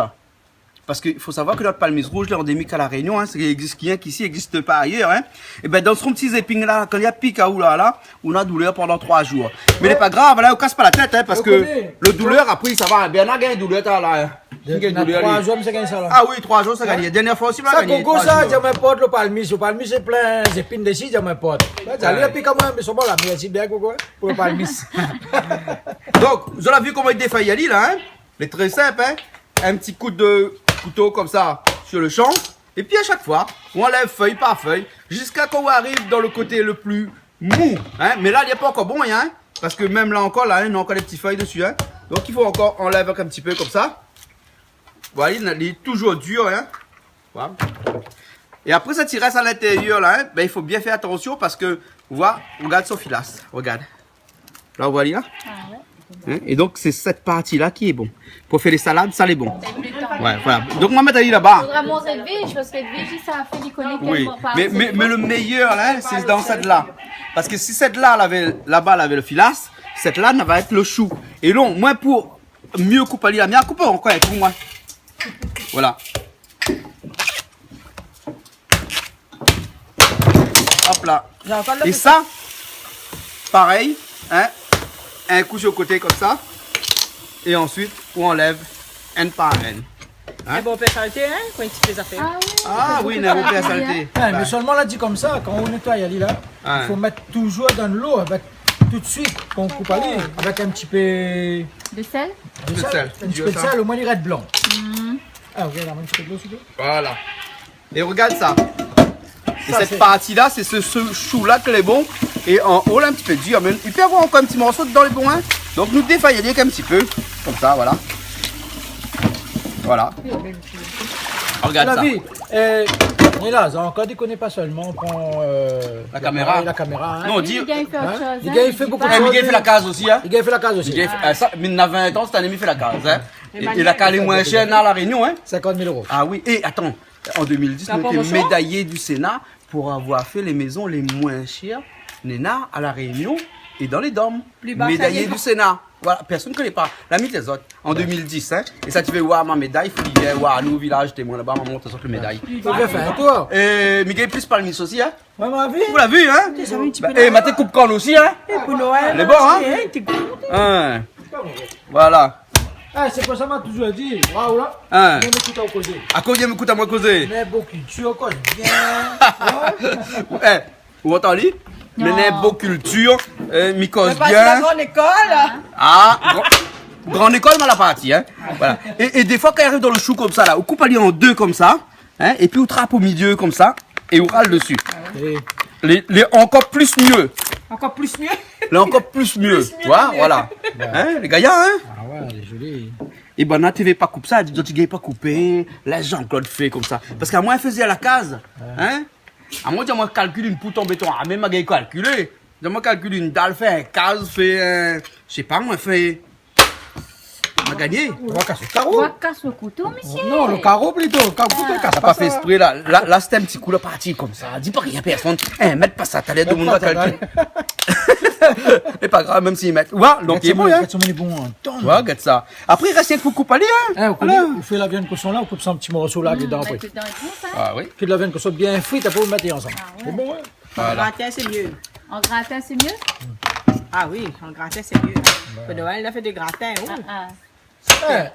Parske i fo savoir ke nout palmis rouz, lé andémik a La Rényon, hein. Sa i égzis rienk isi, i égzis pa ayèr, hein. É ben, dan son ti zéping la, kan li la pik aou la, la, ou na doulèr pandan troi zour. Mé lé pa grav, la, ou kas pa la tèt, hein, parske le doulèr, apré, sa va. Bernard i gingn doulèr, ta, la, hein. Li gingn doulèr, li. Troi zour, mi sa gingn sa, la. Ah oui, troi zour, sa gingn. Dernièr foi osi, mi la gingn troi zour. Sa, Gogo, sa, di amoin port le palmis. Le palmis, sé plin zéping desi, di amoin port. Ouais, sa, li la pik amoin, mé solman la, mèrsi bien, Gogo, hein, pou le palmis. Donk, zot la vi koman i défèy ali, la, hein. Lé trè sinp, hein. In ti kou de kouto konmsa, sur le champ. Épi a shak foi, ou anlèv fèy par fèy, ziska kan ou ariv dan le koté le pli mou, hein. Mé la, li lé pa ankor bon, hein, parske mèm la ankor, la, néna ankor dé ti fèy desi, hein. Donk, i fo ankor anlèv in ti pé konmsa. Voilà, li lé touzour dir, hein. Voilà. É apré, sak i rès a lintérièr, la, hein, ben, i fo bien fé atansion parske, ou voi, ou gard son filas, ou gard. La, ou voi, la. Ah ouais. Hein ? É donk, sé sèt parti la ki lé bon. Pou fé lé salad, sa lé bon. Sé pli tan. Ouais, voilà. Donk, ma mèt ali laba. Fodra manz Edwige, parske Edwige, sa fé li koné kèl parti. Oui. Mé, mé, mé le méyèr, la, sé dan sèt-la. Parske si sèt-la, lavé, laba, lavé le filas, sèt-la, na va èt le shou. É non, moin, pou myé koup ali, la, mi koup ankor pou moin. Voilà. Hop la. É sa, parèy, hein, in kou su lo koté konmsa. É ansuit, ou anlèv inn par inn. Hein ? É bon, pé salté, hein, kan i tir lé zafèr. Ah oui, néna bonpé salté. Bin. Mé solman, la di konmsa, kan ou nétoy ali la, i fo mèt touzour dann lo avèk, tout suit, kan ou koup ali, avèk in ti pé de sèl. De sèl. In ti pé de sèl, omoin li rès blan. Ah, ou gingn in ti pé dolo, siouplé ? Voilà. É rogard sa. É sèt parti la, sé se, se shou la ke lé bon. É an o la, in ti pé dir, mé i pé avoir ankor in ti morso dedan, lé bon, hein. Donk nou défay ali in ti pé, konmsa, voilà. Voilà. Rogard sa. Ou la vi, euh, mé la, ankor di koné pa solman pran, euh, la kaméra. La kaméra, hein. Non, di, li gingn fé ot shoz, hein. Li gingn fé bonpé de shoz. Li gingn fé la kaz osi, hein. Li gingn fé la kaz osi. Li gingn fé, ah, sa, mi néna vin an, sèt ané mi fé la kaz, hein. É, é la kaz lé moin shèr néna La Rényon, hein. Sinkant mil éro. Ah oui, é atann. An dé mil dis, nou té médayé du Sénat pou avoir fé lé mézon lé moin shèr néna La Rényon é dan lé DOM. Pli ba, sa, médayé du Sénat. Voilà, pèrsone i koné pa. La mi di azot, an dé mil dis, hein. É sa ti vé oir mon méday, fo li vien oir anou o vilaz, té moin laba, momon, té sort lo méday. Fo bien fé in tour. É mi gingn plis palmis osi, hein. Ouais, ma vi. Ou la vi, hein ? Té sa, in ti pé. Bin, é, ma té koup kann osi, hein ? É pou Noèl, lé bon, hein ? Hein. Voilà. Ah, sé pou sa ma touzour di, waouh la. Hein. Vien ékout amoin kozé. Akoz vien ékout amoin kozé ? Mé bon kiltir, koz bien. Eh, ou antann li ? Non. Mé bon kiltir, euh, mi koz bien. Mé pa la gran lékol. Ah, gran, gran lékol, ma la parti, hein. Voilà. É, é défoi, kan i ariv dan lo shou konmsa la, ou koup ali an dé konmsa, hein, épi ou trap o milié konmsa, é ou ral dési. Lé, lé ankor plis myé. Ankor plis myé. Lé ankor plis myé. Plis myé, tu vois, myé. Voilà. Hein, lé gayar, hein ? Ah ouais, lé zoli. É banna té vé pa koup sa, di, di, ti gingn pa koupé, lès Jean-Claude fé konmsa. Parske amoin, fé la kaz, hein ? Amoin, di amoin kalkil in pout an béton. Ah, mé ma gingn kalkilé. Di amoin kalkil in dal, fé in kaz, fé in, sé pa moin, fé Ma gingn. Ou va kas lo karo. Ou va kas lo kouto, mésyé. Non, lo karo plito. Lo karo, kouto, kas pa sa. Sa pa fé ésprè, la. La, la, sété in ti kou la parti konmsa. Di pa rien pèrsone. Eh, mèt pa sa, talèr demoun va kalkilé. Lé pa grav, mèm si i mèt. Oué, donk, lé bon, hein. Gèt sa, lé bon, hein. Oué, gèt sa. Apré, i rès rienk pou koup ali, hein. Eh, ou koné, ou fé la viann koshon la, ou koup sa an ti morso la, dedan, apré. Mèt dedan, lé bon, sa. Ah oui. Ké la viann koshon bien frit, apré ou mèt ansanm. Ah oué. Lé bon, hein. Voilà. An gratin, sé myé. An gratin, sé myé. Ah oui, an gratin, sé myé. Oué. Pou Noèl, nou la fé dé gratin, oh. Ah, ah. Eh,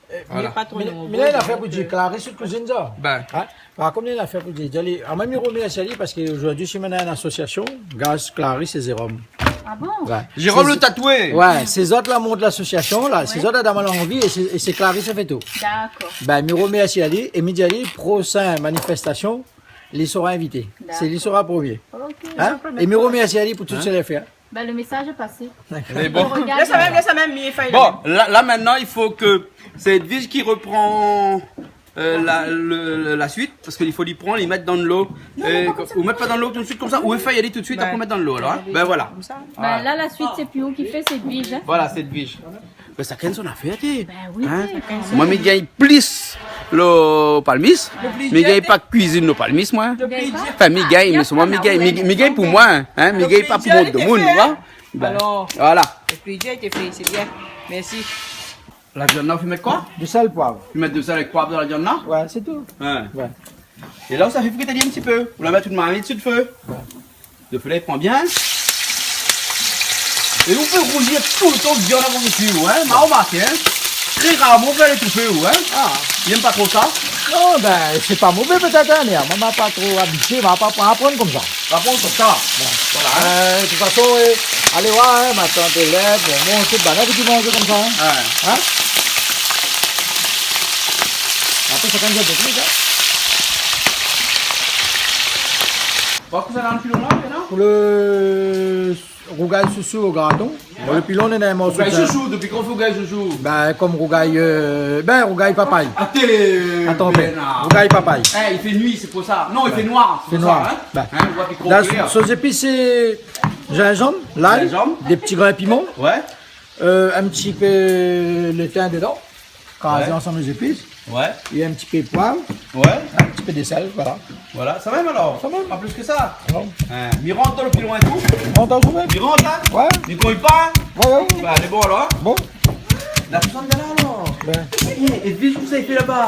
eh, voilà. Mé, mé la, in nafèr pou dir, Clarisse, out kouzine sa. Bin. Hein ? Par kont, in nafèr pou dir, alé, ah, mi romèrsi ali parske zordi, sé mintnan in asosiasion, gras Clarisse é Jérôme. Ah bon ? Oué. Jérôme le tatoué. Oué, sé zot la mont lasosiasion la, sé zot la done lanvi é sé, é sé Clarisse la fé tout. Dakor. Bin, mi romèrsi ali é mi di ali, prosin manifestasion, li sera invité. Dakor. Sé li sera promié. Ok. Hein ? É mi romèrsi ali pou tout sak li la fé, hein. Bin, lo mésaz lé pasé. Lé bon. Lès sa mèm, lès sa mèm, mi fé. Bon, la, la, mintnan, i fo ke sé Edwige ki repran, euh, la, le, le, la suit, parske i fo li pran, li mèt dan lo. Non, non, pa konmsa. Ou mèt pa dan lo tout suit konmsa, ou fé ali tout suit, apré ou mèt dan lo, alor, hein. Bin, voilà. Konmsa. Bin, la, la suit, sé pi ou ki fé, sé Edwige, hein. Voilà, sé Edwige. Bin, shakinn son nafèr, té. Bin oui, shakinn son. Moin, mi gingn plis lo palmis. Mi gingn pa kuizine lo palmis, moin. Anfin, mi gingn, mé solman mi gingn, mi, mi gingn pou moin, hein, mi gingn pa pou lot moun, tu vois. Bin, alor, voilà. Lo plézir lété fé, sé bien. Mèrsi. La viann la, ou fé mèt koi ? Du sèl, poiv. Ou mèt du sèl avèk poiv dan la viann la ? Oué, sé tout. Hein. Oué. É la, ou sa fé frit ali in ti pé. Ou la mèt out marmit su lo fé. Oué. Lo fé la i pran bien. É ou fé rouzir toultan viann avan ke ou kui, hein. Ma romarké, hein. Tré rarman ou fé ali étoufé, ou, hein. Ah. Li èm pa tro sa. Non, bin, sé pa mové pétèt, hein, mé moin, ma pa tro abitié, ma pa, pa aprann konmsa. Aprann konmsa. Bon. Voilà, hein. Euh, de tout fason, euh, alé oir, hein, ma tant Lèv, momon, tout banna, tout i manz konmsa, hein. Oué. Hein ? Apré, shakinn i fé son trik, hein. Bon, kosa la, in pilon la, non ? Pou lo rougay shoushou o graton. Oué. Lo pilon, néna in morso rougay shoushou, dopi kan ou fé rougay shoushou ? Bin, konm rougay, euh, bin, rougay papay. Atann, bin, rougay papay. Eh, i fé nuit, sé pou sa. Non, i fé noir, sé pou sa, hein. Oué. Bin. Hein, ou voi pi gro. La, sos zépis, sé zinzanm, lay, dé ti grin piman. Oué. Euh, in ti pé lo tin dedan. Krazé ansanm lé zépis. Oué. É in ti pé poiv. Oué. In ti pé de sèl, voilà. Voilà, sa mèm alor. Sa mèm. Pa plis ke sa. Non. Hein, mi rant dan lo pilon é tout. Rant dan lo pilon. Mi rant, hein ? Oué. Mi kouy pa, hein ? Oué, oué. Bin, lé bon alor, hein ? Bon. La personn la, alor. Ben. É, é Edwige, kosa i fé laba ?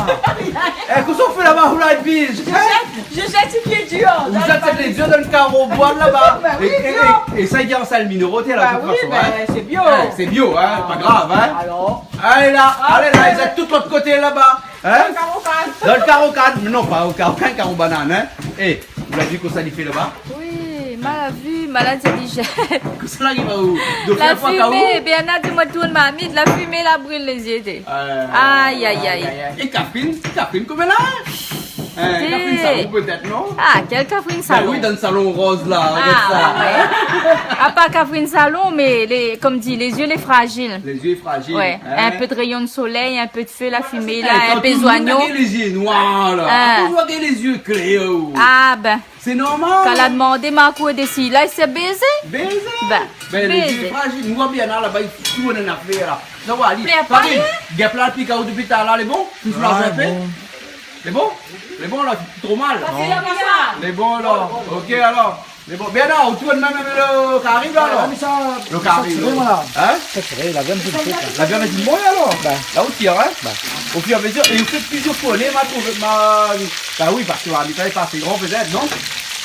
É, kosa ou fé laba, ou la, Edwige ? Hein ? Je jette, je jette les pieds durs dans le panier. Ou zèt lé zié dan karo boi laba. Ben oui, bio. É, é, é sa i vien an salmine roté, la, de tout fason, hein. Ben oui, ben, c'est bio. Hein, sé bio, hein, pa grav, hein. Alor ? Alé la, alé la, i zèt tout lot koté laba. Hein ? Dan karo kad. Dan karo kad, mé non, pa o karo, pa karo banane, hein. É, ou la vi kosa li fé laba ? Oui, ma la vi, maladi dijèn. Kosa la, li va ou ? La fimé, Bernard di amoin tourn marmit, la fimé la bril lé zié, té. Euh, ay, ay, ay. Ay, ay, ay. É Catherine, Catherine, koman la ? Hein, Catherine Salon, pétèt, non ? Ah, kèl Catherine Salon ? Ben oui, dan le salon roz la, regard sa. Ah, ouais. A pa Catherine Salon, mé lé, kom di, lé zié lé frazil. Lé zié frazil, hein. Ouais. In pé de rayon de solèy, in pé de fé, la fimé, la, in pé zoignon. Kan tout le moun na lé zié noir la. Hein. Akoz ou na lé zié klèr, ou ? Ah ben. Sé normal. Kan la demandé Marco dési, la, i sé bézé. Bézé. Ben, lé zié frazil. Nou voi bien la, laba, i tourn in afèr la. Sa va alé. Plèr pa, Karine, hein ? Gèp la, pik aou dopi talèr la, lé bon ? Ou soulaz in pé ? Ouais, bon. Lé bon ? Lé bon la, tro mal ? Pa fé la, pa sa. Lé bon la. Ok, alor. Mé bon, Bernard, ou tourn mèm lo kari la, alor ? Ah, mé sa, lo kari, sa tiré, la. Hein ? Sa tiré, la viann, sé fé, la. La viann lé bon, alor ? Ben. La, ou tir, hein ? Ben. Au fur et à mesure, é ou fé plizièr fourné, ma trouvé, ma, ben oui, parske marmit la lé pa asé gran, pétèt, non ?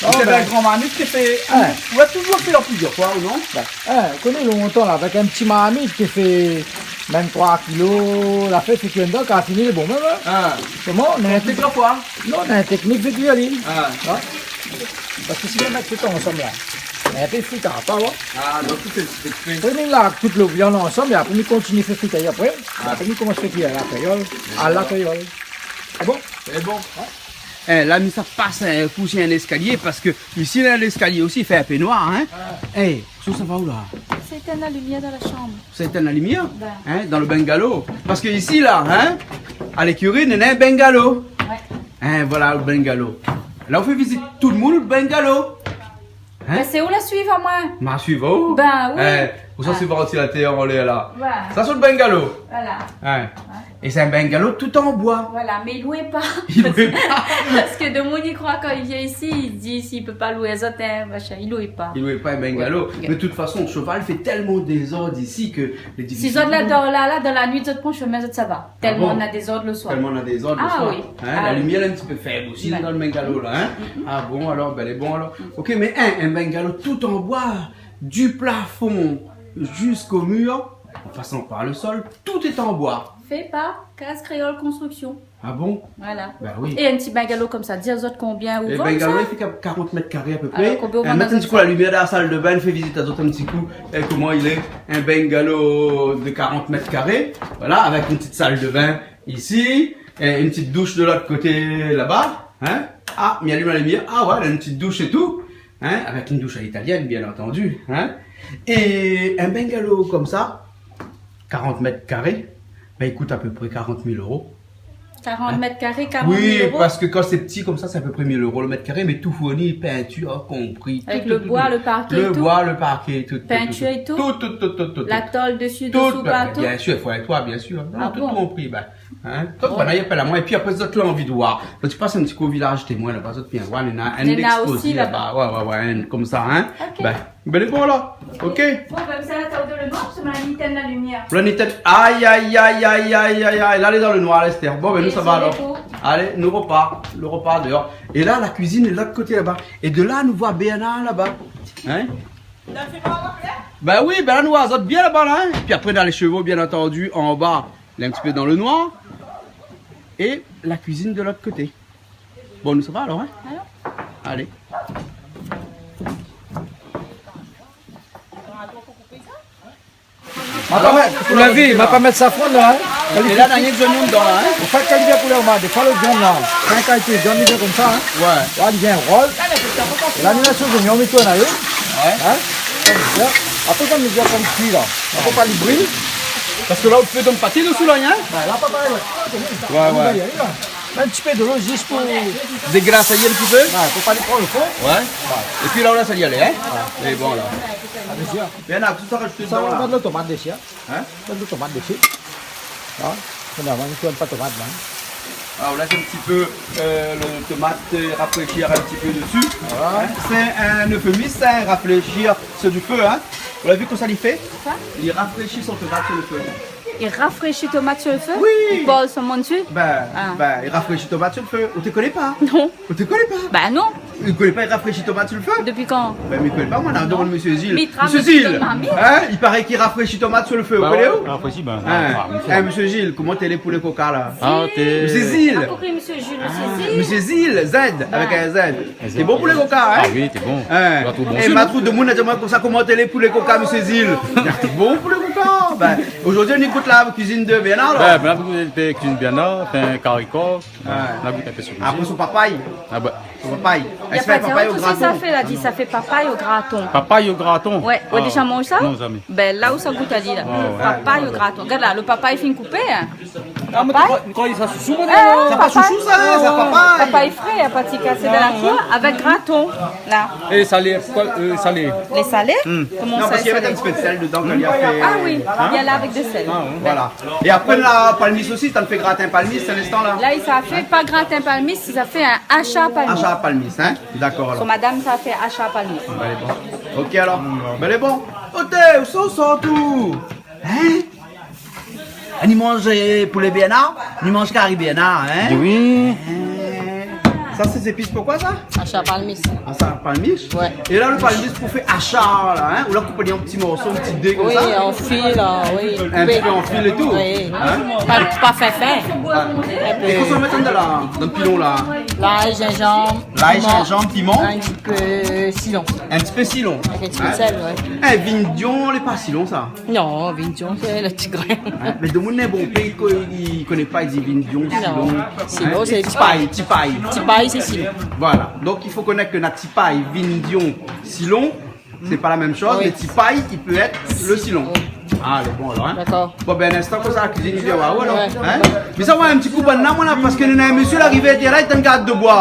Non, sé ben, in gran marmit ki fé, hein, ou la touzour fé an plizièr foi, ou non ? Ben, hein, ou koné lontan la, avèk in ti marmit ki fé mèm troi kilo, la fé, fé kui dedan, kan la fini, lé bon mèm, hein. Ah. Koman ? Néna in teknik, non, néna in teknik fé kui ali. Ah. Hein ? Parske si ou mèt tout ansanm la, in pé frit apré, ouais. Ah, donk tout sé, sé frit. Apré, mi larg tout lo viann ansanm, é apré, mi kontinié fé frit apré. Ah. Apré, mi komans fé kui a la kréol. A la kréol. Sé bon ? Sé bon. Ouais. Eh, la, mi sa pas in kou si in léskalié, parske isi, la, léskalié osi, i fé in pé noir, hein. Ah. Eh, kosa sa va ou la ? Sa i étinn la limièr dan la shanm. Sa i étinn la limièr ? Ben. Hein, dan lo bungalow. Parske isi la, hein, a lékiri, néna in bungalow. Ouais. Hein, voilà, lo bungalow. La, ou fé vizit tout le moun lo bungalow. Hein ? Ben, sé ou la suiv amoin. Ma suiv aou ? Ben oui. Eh, ou sa suiv an ti la tèr anlèr la. Voilà. Sa sé lo bungalow. Voilà. Hein. Ouais. É sé in bungalow tout an boi. Voilà, mé i lwé pa. I lwé pa. Parske demoun i kroi kan i vien isi, i di, si i pé pa lwé azot, hein, machin, i lwé pa. I lwé pa in bungalow. Ouais. Mé de tout fason, shoval i fé tèlman dézord isi ke lé difisil. Si zot la dor la, la, dan la nuit, zot pran shomin, zot sava. Ah bon ? Tèlman na dézord le soir. Tèlman na dézord le soir. Ah oui. Hein, la limièr lé in ti pé fèb osi dan le bungalow la, hein. Mm, mm. Ah bon, alor, ben, lé bon, alor. Ok, mé in, in bungalow tout an boi, du plafond jusqu'au mur, en passant par le sol, tout est en bois. Fait par Case Créole Construction. Ah bon ? Voilà. Ben oui. É in ti bungalow konmsa, di azot konbien ou vann sa ? Bungalow, i fé karant mèt karé a pé pré. Alor, konbien ou vann sa ? Eh, mèt in ti kou la limièr dan la sal de bin, fé vizit azot in ti kou, eh, koman i lé, in bungalow de karant mèt karé. Voilà, avèk in ti sal de bin isi, é in ti doush de lot koté laba, hein. Ah, mi alim la limièr. Ah ouais, la, in ti doush é tout, hein, avèk in doush a l'italienne, bien entendu, hein. É in bungalow konmsa, karant mèt karé, ben, i kout a pé pré karant mil éro. Karant mèt karé, karant mil éro ? Oui, parske kan sé pti konmsa, sé a pé pré mil éro le mèt karé, mé tout fourni, peinture compris, tout, tout, tout. Avèk le boi, le parké é tout. Le boi, le parké, tout, tout, tout. Peinture é tout ? Tout, tout, tout, tout, tout. La tol desi, désou, partou ? Bien sir, i fo in toi, bien sir. Non, tout compris, ben. Ah bon ? Hein ? Donk, voilà, i apèl amoin. Épi apré, zot la anvi de voir. Donk, ou pas in ti kou vilaz témoin laba, zot i vien voir, néna in ékspozé laba. Néna osi laba. Ouais, ouais, ouais, in konmsa, hein. Ok. Ben, ben, lé bon la. Ok. Bon, ben, sa la, ta ouvèr le noir, parske ma la étinn la limièr. La étinn. Ay, ay, ay. La lé dan le noir, Esther. Bon, ben, nou sava alor. Désolé pou. Alé, nou repart. Le repa déor. É la, la kuizine lé lot koté laba. É de la, nou voi Bernard laba. Hein ? Ben oui, ben la, nou voi azot bien laba la, hein. Épi apré, nou na lé shevo, bien entendu, anba. Lé in ti pé dan le noir. É la kuizine de lot koté. Bon, nou sava alor, hein ? Alon. Alé. Ma pa mèt, ou la vi, ma pa mèt safran la, hein. É la, na rienk zoignon dedan la, hein. Ou fé kèl bien koulèr, ma, défoi le viann la. Kan kalité viann i vien konmsa, hein. Ouais. La, i vien roz. É la, nou mèt zoignon, mi tourn ali. Ouais. Hein ? Apré, kan i vien konm kui la. Apré, pa li bril. Parske la, ou pé donn paté dosou la, hein ? Ben, la, pa parèy, ouais. Ouais, ouais. In ti pé dolo, zis pou déglas ali in ti pé. Ouais, pou pa li pran le fon. Ouais. Ouais. Épi la, ou lès ali alé, hein ? Ouais. É bon, la. Alé, bien. Bien, la, tout sa, rajout sa, dedan, la. Mèt lo tomat dési, hein. Hein ? Mèt lo tomat dési. Hein ? Finalement, nou tourn pa tomat, la. Ah, ou lès in ti pé, euh, le tomat, euh, rafréshir in ti pé desi. Voilà. Hein ? Sé in eufémism, sa, rafréshir sur du feu, hein. Ou la vi kosa li fé ? Koi ? Li rafréshi son tomat sur le feu. I rafréshi tomat su lo fé ? Oui. I pol son moun dsi ? Bin, bin, i rafréshi tomat su lo fé. Ou té koné pa ? Non. Ou té koné pa ? Bin non. Ou koné pa i rafréshi tomat su lo fé ? Dopi kan ? Bin, mi koné pa, moin, la, domann Mésyé Zil. Mésyé Zil, in, i paré k'i rafréshi tomat su lo fé. Ou koné ou ? Rafréshi, bin, in, Mésyé Zil, koman té lé pou lo koka la ? Mésyé Zil. Mésyé Zil. Mésyé Zil, Z, avèk in Z. Té bon pou lo koka, in ? Ah oui, té bon. In. Ou la trouv bon, é ma trouv domoun la di amoin konmsa, koman té lé pou lo koka, Mésyé Zil ? Té bon pou lo koka. Bin, zordi nou gout la kuizine de Bernard, alor. Bin, bin, la kuizine de Bernard, fé in kari kok. Ou la gout in pé su la kuizine. Apré, son papay. Ah bin. Son papay. Èske sé papay o graton ? Sa fé, la di, sa fé papay o graton. Papay o graton ? Ouais, ou la déza manz sa ? Non, zamé. Bin, la ou sa gout ali la. Ah ouais. Papay o graton. Gard la, lo papay fine koupé, in. Ah, mé papay ? Ou kroi sa shoushou, moin ? Sa pa shoushou, sa, sa papay. Papay fré, in pti kasé dan la kour, avèk graton, la. É salé, koi, salé ? Lé salé ? Koman sa, parske i mèt in pti pé de sèl dedan kan i fé. Ah oui, i lé la avèk de sèl. Ah ouais. Voilà. É apré, la palmis osi, sa fé gratin palmis, sé linstan la. La, i sa fé pa gratin palmis, i sa fé in ashar palmis. Ashar palmis, in ? Dakor, alor. Son madam sa fé ashar palmis. Alé, bon. OK, alor. Bin, lé bon. Oté, ousa ou sort ou ? In ? Ah, ni manz poulé Bernard, ni manz kari Bernard, in ? Oui. In. Sa sé zépis pou koi sa ? Ashar palmis. Ashar palmis ? Ouais. É la, lo palmis pou fé ashar la, in ? Ou la koup ali an pti morso, in pti dé konmsa ? Oui, an fil, la, oui. In pti pé an fil é tou ? Oui. In ? Pa, pa fin fin. Ah. In pé. É kosa ou mèt andan la, dan lo pilon la ? Lay, zinzanm, piman. Lay, zinzanm, piman. In pti pé sitron. In pti pé sitron. Avèk in pti pé de sèl, ouais. In vindion, lé pa sitron sa ? Non, vindion, sé lo ti grin. In, mé domoun lé bon, i koné pa, i di vindion, sitron. Non. Sitron, sé ti pay, ti pay. Ti pay, sé sitron. Voilà. Donk, i fo konèt ke na ti pay, vindion, sitron, sé pa la mèm shoz, mé ti pay, i pé èt lo sitron. Oui. Alé, bon, alor, in. Dakor. Bon, bin, in instan konmsa, la kuizine i vien oir aou, alor. Ouais. In ? Mé sa, ouais, in pti kou bann la, moin la, parske néna in mésyé la arivé, té la, i tann gard de boi.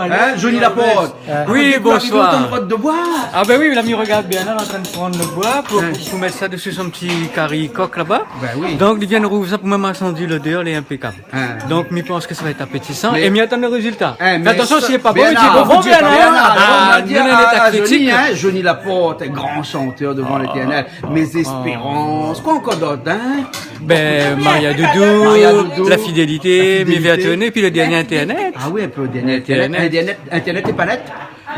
In, Johnny Laporte. Oui, bonsoir. Ou arivé, ou tann gard de boi. Ah bin oui, la, mi rogard bien, la, antrin pran lo boi pou, pou, pou mèt sa dési son pti kari kok laba. Bin oui. Donk, li vien rouv sa pou moin, ma santi lodèr, lé inpékab. In. Donk, mi pans ke sa va èt apétisan. Mé é mi atann lo rézilta. In, mé atansion, si lé pa bon, Bernard, mi di, bon, Bernard, Bernard, ah, non, non, non, non, Johnny, in, Johnny Laporte, gran shantèr dovan Létèrnèl. Mes espérances. Koi ankor dot, in ? Bin, Maria Doudou, Maria Doudou, La Fidélité, La Fidélité. Mi vé tourné, épi lo dernié Internet. Ah oui, in pé lo dernié Internet. Internet. Internet, Internet lé pa nèt ?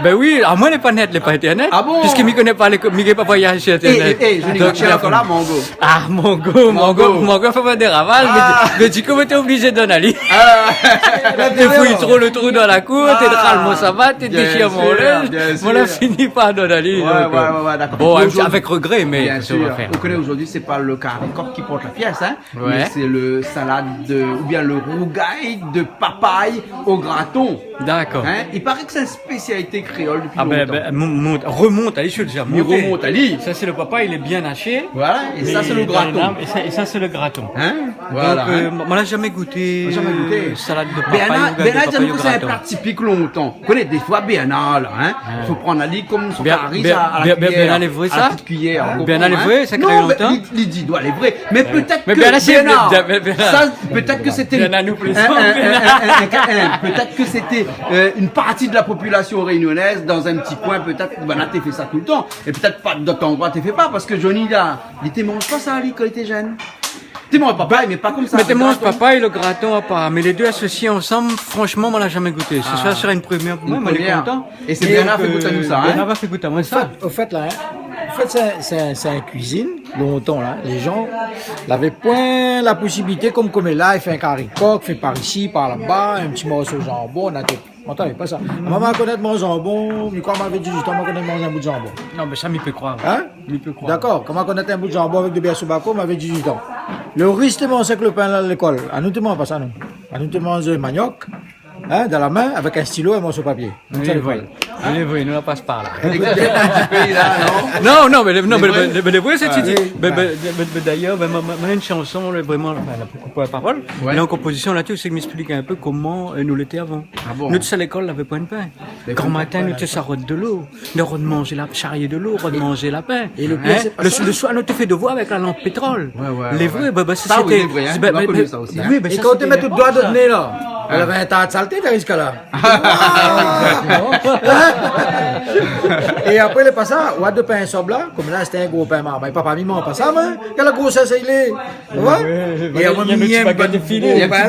Bin oui, amoin lé pa nèt, lé pa Internet. Ah bon ? Piske mi koné pa lé, mi koné pa voyaz su Internet. É, é, é, Johnny, donk, ou lé ankor la, Mango ? Ah, Mango, Mango, Mango. Mango fé pa déraval, mé, mé di kou, mi té oblizé donn ali. Ah. Té fouy tro lo trou dan la kour, té dral mon savat, té déshir mon linz. Ah, bien sûr, bien sûr. Moin la fini par donn ali, donk, ouais, ouais, ouais, dakor. Bon, avèk regré, mé bien sûr. Ou koné, zordi, sé pa lo kari kok ki port la pièce, in, mé sé lo salad de, oubien lo rougay de papay o graton. Dakor. In ? I paré ke sé in spésialité kréol dopi lontan. Ah bin, bin, mon, mon, remont ali, mi di déza. Mé remont ali. Sa, sé lo papay, lé bien ashé. Voilà, é sa, sé lo graton. É sa, é sa, sé lo graton. In ? Voilà, in. Donk, euh, moin la zamé gouté, euh, salad de papay, rougay de papay o graton. Bernard, Bernard, mi di aou ke sé in pla tipik lontan. Ou koné, défoi, Bernard la, in, i fo prann ali konm son kari, Ber-, a la kuiyèr, Bernard, lé vré, a la pti kuiyèr, ou konpran, in ? Bernard lé vré, sa i fé lontan. Non, mé li, li di, doi lé vré. Mé pétèt ke Bernard, sa, pétèt ke sété in, in, in, pétèt ke sété, euh, in parti de la popilasion rényonèz dan in pti koin, pétèt, banna té fé sa toultan. É pétèt pa dot landroi té fé pa, parske Johnny la, li té manz pa sa, li, kan li té jenn. Té manz papay, mé pa konmsa. Mé té manz papay, lo graton, apar. Mé lé dé asosié ansanm, franshman, moin la zamé gouté. Sé sa, sra in promièr pou moin, moin lé kontan. É sé Bernard la fé gout anou sa, in ? Bernard la fé gout amoin sa. O fèt, o fèt la, in, o fèt, sé, sé, sé in kuizine, lontan la, lé jan lavé poin la posibilité, konm, konm la, fé in kari kok, fé par isi, par laba, in pti morso zanbon, na té Moin té pa sa. Moin, moin la konèt manz zanbon, mi kroi moin lavé dizuit an, moin la konèt manz in bout zanbon. Non, mé sa, mi pé kroir. In ? Mi pé kroir. Dakor, kan moin la konèt in bout zanbon avèk dé bèr soubako, moin lavé dizuit an. Lo ris té manz avèk lo pin la lékol. Anou té manz pa sa, nou. Anou té manz maniok, in, dan la min, avèk in stilo, in morso papié. Konmsa, lékol. Oui, oui. Lé vré, nou la pas par la. Égzanp, in ti pé la, non ? Non, non, mé lé, non, mé lé vré, sé ti, mé, mé, mé dayèr, mé, mé, mé in shanson, lé vréman, anfin, la pou koup la parol. Ouais. Mé an konpozision la-dsi, sé ke mi ésplik in pé koman, euh, nou lété avan. Ah bon ? Nou té sa lékol, lavé poin d'pin. Gran matin, nou té sa rod dolo. Nou rod manz la, sharié dolo, rod manz lapin. É lo pir, sé pa sa. Lo soir, nou té fé devoir avèk la lanp pétrol. Ouais, ouais, ouais. Lé vré, ba, ba, sa, oui, sété, lé vré, in. Ba, nou la koni sa osi, in. Oui, ba, é sa, kan ou té sété mèt out doi dan out né la. Èl lavé in ta salté, la, ziska la. É apré, lé pa sa, ou la dé pin sob la, konm la, sété in gro pin marmay. Papa, mi manz pa sa, moin. Kèl grosèr sa i lé ? Ou voi ? Oui, oui, oui, é amoin, mi yèm pa ti bagèt de fini. Gro pin,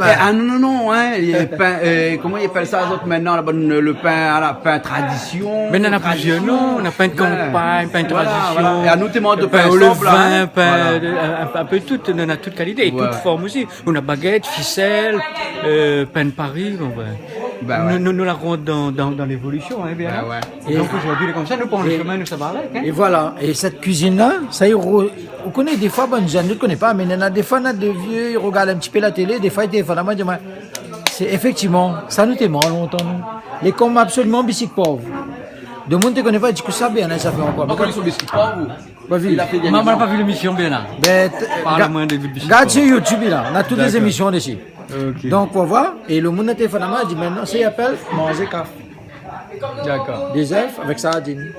ouais. Ah non, non, non, hein, lé pin, euh, koman i apèl sa, zot, mintnan, la bone, le pin, la, pin tradision. Mé nana plizièr non, nana pin de kanpagn, pin de tradision. Voilà, voilà. É anou, té manz de pin sob la, hein. Pin o levin, pin, euh, in, in pé tout, nana tout kalité, é tout form osi. Nana bagèt, fisèl, euh, pin de Paris, bon, ben. Bah ouais. Nou, nou, nou la rant dan, dan, dan lévolision, hein, bien. Bah ouais. É donk, zordi, lé konmsa, nou pran le shomin, nou sava avèk, hein. É voilà. É sèt kuizine la, sa i ro-, ou koné, défoi, bann jenn, nou koné pa, mé nana défoi, nana dé vié, i rogard in ti pé la télé, défoi, i téléfone amoin, i di amoin, sé éfèktivman, sa nou té manz lontan, nou. Lé konm absoliman bishik pov. Demoun té koné pa, di kou sa, bien, hein, sa fé ankor. Ou koné son bishik pov, ou ? Ou la vi ? Moin, moin la pa vi lémision, bien la. Ben, parl amoin de bishik pov. Gard sur YouTube, la. Nana tout lé zémision dési. D'accord. Ok. Donk, ou voi, é le moun la téléfone amoin, la di, mintnan, sa i apèl manzé kaf. D'accord. Dé zèf avèk sardine.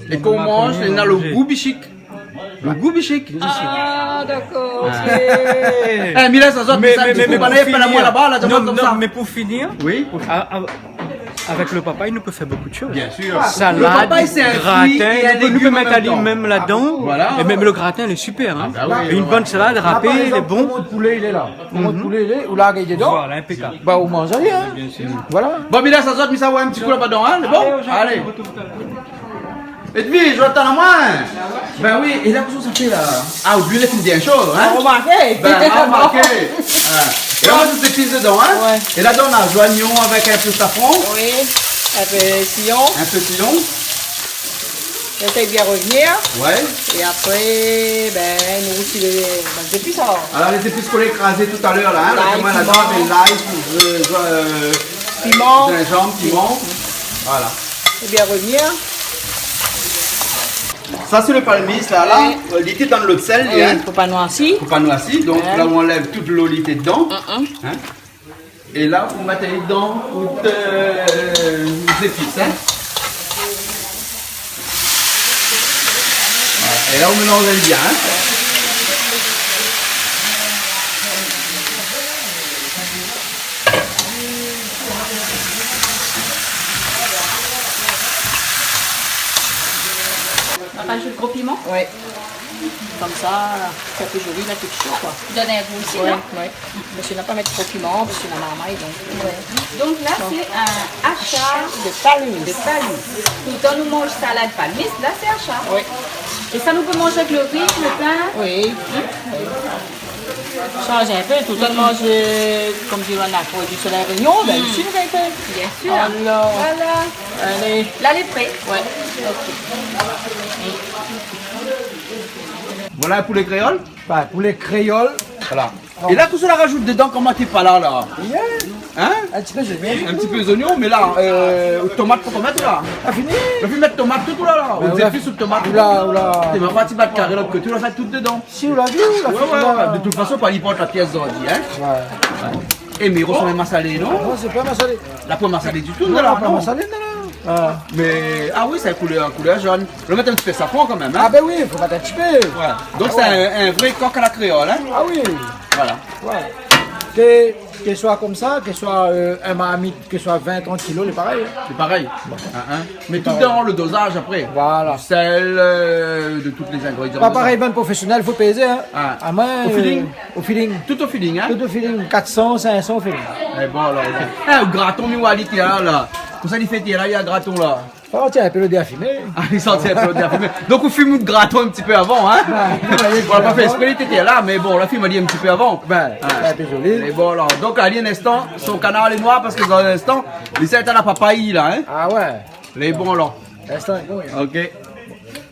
É kan ou manz, nana le gou bishik. Le gou bishik. Ah, d'accord, ok. Eh, Mila, sa sort, mé, sa, mé, mé, mé pou finir, non, non, mé pou finir, oui, pou finir, a, a, avèk le papay, nou pé fé bonpé de shoz. Bien sûr. Salad, gratin, nou pé, nou pé mèt ali mèm ladan. Le papay, sé in frui é in légim an mèm tan. Voilà. É mèm le gratin, lé super, hein. Ah, bah oui, ouais. Une bonne salade râpée, lé bon. Par égzanp, pou mon poulé, lé la. Pou mon poulé, lé, ou la gingn dedan. Voilà, impeccable. Ba, ou manz ali, hein. Bien sûr. Voilà. Bon, Mila, sa sort, mi sa oir in ti kou laba dedan, hein. Lé bon ? Allez, on retrouve tout à l'heure. Edwige, ou atann amoin ? Ben oui, é la, kosa ou sa fé la ? Ah, ou la fine di in shoz, hein ? Ou la romarké ? Ben, ou la romarké. Ah. É la, ou mèt tout zépis dedan, hein ? Ouais. É la, ou donn zoignon avèk in pé safran. Oui, in pé siyon. In pé siyon. Lès bien revenir. Ouais. É apré, ben, nou osi lé, ben, lé zépis, alor. Alor, lé zépis k'ou la krazé talèr la, hein ? Lay, piman. La, lay, euh, euh, piman. Zinzanm, piman. Voilà. Lès bien revenir. Sa, sé le palmis, la, la. Ouais. Euh, li té dan lo sèl, hein. Ouais, pou pa noirsi. Pou pa noirsi. Donk, la, ou anlèv tout lo li té dedan. Mm, mm. Hein ? É la, ou mèt dedan tout, euh, zépis, hein. Voilà. É la, ou mélanz bien, hein. Ou rajout gro piman ? Ouais. Konmsa, sa fé zoli la tékstir, koi. I donn in gou osi, non ? Ouais, ouais. Parske na pa mèt tro piman, parske na marmay, donk. Ouais. Donk la, sé in asha de palmis. De palmis. Toultan nou manz salad palmis, la sé asha. Ouais. É sa nou pé manz avèk le ri, le pin. Oui. Shanz in pé, toultan nou manz, euh, konm di, nou na produi sur La Réunion, ben, isi nou gingn pé. Bien sûr. Alor. Voilà. Alé. La lé pré. Ouais. Ok. Voilà, poulé kréol. Ba, poulé kréol. Voilà. É la, kosa ou la rajout dedan, koman té pa la, la ? Rien. Hein ? In ti pé zoignon. In ti pé zoignon, mé la, euh, tomat, pankor mèt la. La fini ? La fine mèt tomat tout, ou la, la. Ben, ou la zépis, ou tomat. Ou la, ou la. Té va parti bat karé lot koté, ou la fé tout dedan. Si, ou la vi, ou la fini, ouais, la. De tout fason, pa li port la pièce zordi, hein. Ouais. É mé i rosanm in masalé, non ? Non, sé pa masalé. La poin masalé ditou, non, la, la poin masalé, non, non. Ah. Mé, ah oui, sé in koulèr, in koulèr zone. Ou la mèt in ti pé safran kan mèm, hein ? Ah ben oui, fo mèt in ti pé. Ouais. Donk sé in, in vré kok a la kréol, hein ? Ah oui. Voilà. Ouais. Ke, ke soi konmsa, ke soi, euh, in marmit, ke soi vin, trant kilo, lé parèy, hein. Lé parèy. Bon. Hein, hein. Mé tout dan le dozaz apré. Voilà. Du sèl, euh, de tout lé zingrédian dedan. Pa parèy, bann profésionèl, fo pézé, hein. Ah. Amoin, o feeling. Euh, o feeling. Tout o feeling, hein. Tout o feeling, kat san, sink san o feeling. É bon, alor, alor. Eh, o graton, mi oi ali té la, la. Kosa li fé té la, li a graton la. Sa i santi in pé lodèr fimé. Ah, i santi in pé lodèr fimé. Donk, ou fim out graton in ti pé avan, hein ? Ouais, ouais. Bon, la pa fé ésprè, li té la, mé bon, la fim ali in ti pé avan. Ben, ah, sé in pé zoli. É bon, alor, donk, ali, in instan, son kanar lé noir parske dan in instan, li sa èt a la papay, la, hein ? Ah ouais. Lé bon, alor. Instan lé bon, hein. Ok.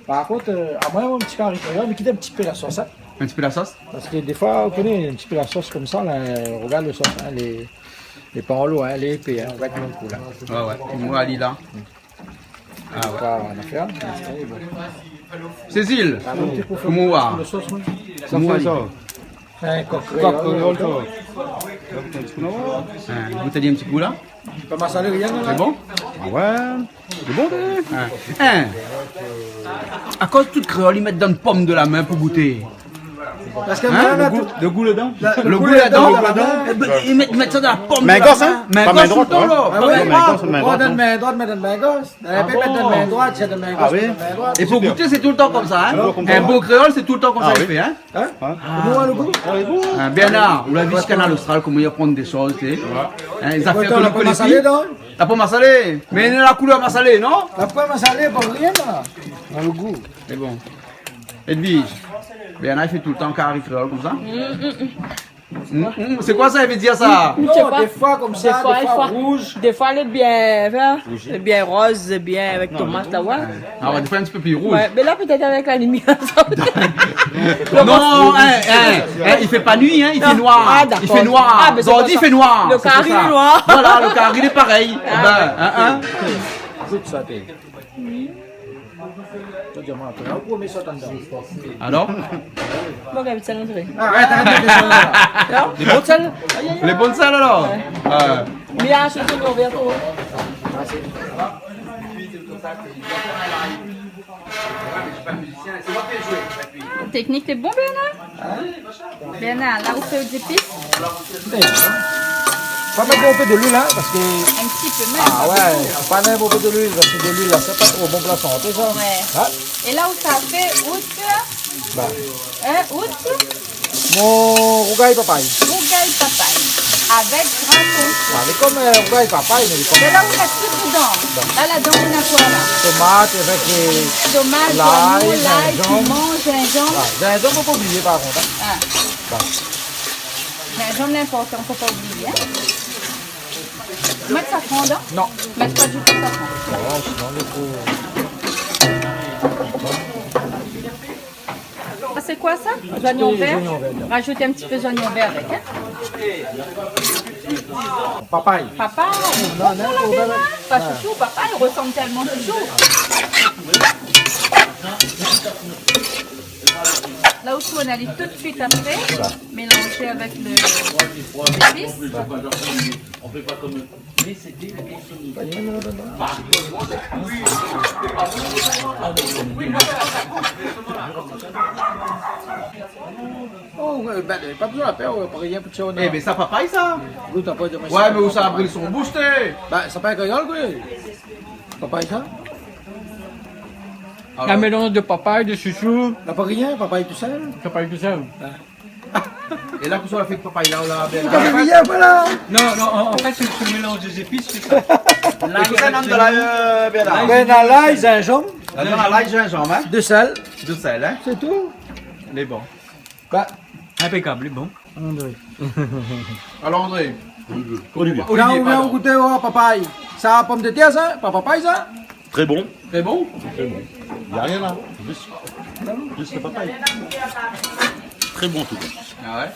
Par kont, euh, amoin, mon ti kari kréol, mi kit in ti pé la sos, hein. In ti pé la sos ? Parske défoi, ou koné, in ti pé la sos konmsa, la, rogard le sos, hein, lé, lé pa an lo, hein, lé épé, hein, ou gard mon kou la. Ouais, ouais. Mé ali la. Ah ouais. Sé pa in afèr, mé sé bon. Cécile, koman ou va ? Koman ou va ? In kok kréol, sa. Hein, gout in ti kou la. Pa masalé rien, la. Lé bon ? Ah ouais. Lé bon, té. Hein. Akoz tout kréol i mèt dan pom de la min pou gouté ? Parske... Hein ? Lo gou, lo gou ladan. Lo gou ladan. Lo gou ladan. É bin, i mèt, i mèt sa dan la pom. Min gos, hein ? Min gos. Pa min droit, hein ? Ah oui, min gos, min droit, hein. Ou pran dan min droit, mèt dan min gos. Ah bon ? Mèt dan min droit, mèt dan min gos. Ah oui. É pou gouté, sé toultan konmsa, hein ? Toultan konmsa. In bon kréol, sé toultan konmsa i fé, hein ? Hein ? Koman lo gou ? Ah, Bernard, ou la vi si Kanal Austral, koman i aprann dé shoz, té. Hein, lé zafèr ke nou koné pi. Pourtan, la pa masalé, non ? La pa masalé. Mé la koulèr masalé, non ? La pa masalé, pa rien, la. Dan lo gou. Sé bon. Edwige, Bernard i fé toultan kari kréol konmsa ? Mm, mm, mm. Mm, mm. Sé koi sa i vé dir sa ? Non, défoi konmsa, défoi rouz. Défoi lé bien vèr, lé bien roz, lé bien avèk tomat la, ouais. Ah ouais, défoi in ti pé pli rouz. Ouais, mé la pétèt avèk la limièr sa. Non, hein, hein, hein, i fé pa nuit, hein, i fé noir. Ah, dakor. I fé noir. Ah, mé sé pou sa. Zordi i fé noir, sé pou sa. Lo kari lé noir. Voilà, lo kari lé parèy. Ah. Bin, hein, hein. Tout sa té. Alor ? Bon, gard sa, André. Arèt, arèt, arèt, arèt. Lé bon sèl ? Lé bon sèl, alor ? Ouais. Ah. Mé la, sé tout ouvèr, tout. Teknik lé bon, Bernard ? Bernard, la ou fé zépis ? Pa mèt bonpé de luil, hein, parske... In ti pé mèm. Ah ouais, pa mèt bonpé de luil, parske de luil la, sé pa tro bon pou la santé, sa. Ouais. Hein ? É la ou sa fé out, hein, out ? Mon rougay papay. Rougay papay. Avèk graton. Ah, mé konm, euh, rougay papay, mé... É la ou mèt tout dedan. Bon. La, ladan ou na koi la ? Tomat avèk lé... Tomat, zoignon, lay, zinzanm, piman, zinzanm. Ah, zinzanm, fo pa oublié, par kont, hein. Ah. Bon. Zinzanm lé inportan, fo pa oublié, hein. Mèt safran dedan ? Non. Mèt pa ditou safran. Ah, sinon, lé tro... Sa sé koi sa ? Zoignon vèr. Zoignon vèr. Rajout in ti pé zoignon vèr avèk, hein. Papay. Papay. Non, non, non, non. Pa shoushou, papay i resanm tèlman shoushou. La ou tourn ali tout suit apré, mélanzé avèk lé zépis. Oh, ouais, bin, pa bezoin la pèr, ouais, pa rien pou tchèr. Eh, mé sa papay, sa ? Gout apré, di amoin... Ouais, mé ou sa bril son boush, té ? Bin, sa pa in kréol, koi. Papay, sa ? Alor. In mélanz de papay, de shoushou. La pa rien, papay tousèl. Papay tousèl. Ouais. É la, kosa ou la fé èk papay la, la, Bernard ? Ou la fé rien, voilà. Non, non, an, an fèt, sé, sé lo mélanz dé zépis, sé sa. Lay, kosa ou la mèt dan la, euh, Bernard ? Bin, na lay, zinzanm. Ladan na lay, zinzanm, hein ? De sèl. De sèl, hein ? Sé tou. Lé bon. Bah. Inpékab, lé bon. André. Alor, André. Olivier. Olivier, pardon. Vien, vien gouté, oh, papay. Sa, pomdetèr, sa ? Pa papay, sa ? Très bon. Très bon ? Très bon. Y a rien là. Juste, juste le papaye. Très bon, en tout cas. Ah ouais ?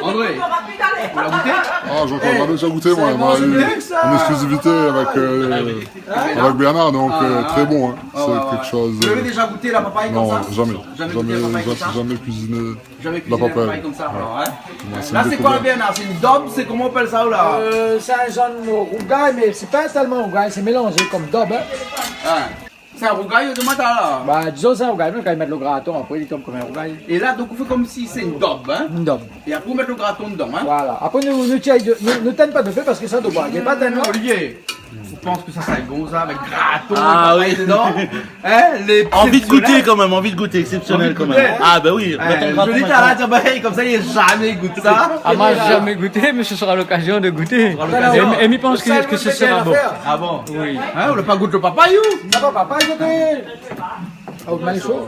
André, ou la gouté ? Ah, Jean-Claude, eh, ma déza gouté, moin. Moin la u an exclusivité avèk, euh, avèk Bernard, donk, euh, très bon, hein. Ah ouais, ouais. C'est quelque chose, euh... Vous avez déjà goûté la papaye comme ça ? Non, jamais. Jamais goûté la papaye comme ça ? Jamais, j'ai jamais cuisiné. Jamais cuisiné la papaye comme ça, alors, hein ? Ouais. Moi, c'est une découverte. Là, c'est quoi, Bernard ? C'est une daube, c'est comment on appelle ça, là ? Euh, sé in zanr rougay, mé sé pa tèlman rougay, sé mélanzé konm daub, hein. Ah. Sé in rougay, ou demann sa, la ? Bah, dizon sé in rougay, mé kan i mèt lo graton, apré, li tonm konm in rougay. É la, donk, ou fé konmsi sé in daub, hein ? In daub. É apré, ou mèt lo graton dedan, hein ? Voilà. Apré, nou, nou tien, nou, nou tinn pa dofé parske sa, doi pa tinn, hein ? Olivier, ou pans ke sa, sa lé bon, sa, avèk graton, papay dedan ? Ah oui. Hein, les petits... Envie de goûter quand même, envie de goûter, exceptionnel quand même. Envie de goûter. Ah, bah oui. Eh, Johnny, t'as l'air de dire, bah, hey, comme ça, il a jamais goûté ça. Ah, moin la zamé gouté, mé se sera l'occasion de goûter. Ce sera l'occasion. É, é mi pans ke, ke se sera bon. Ah bon ? Oui. Hein, ou la pa gout lo papay, ou ? Ah, pa papay, gout. Ah, ou mèt sho.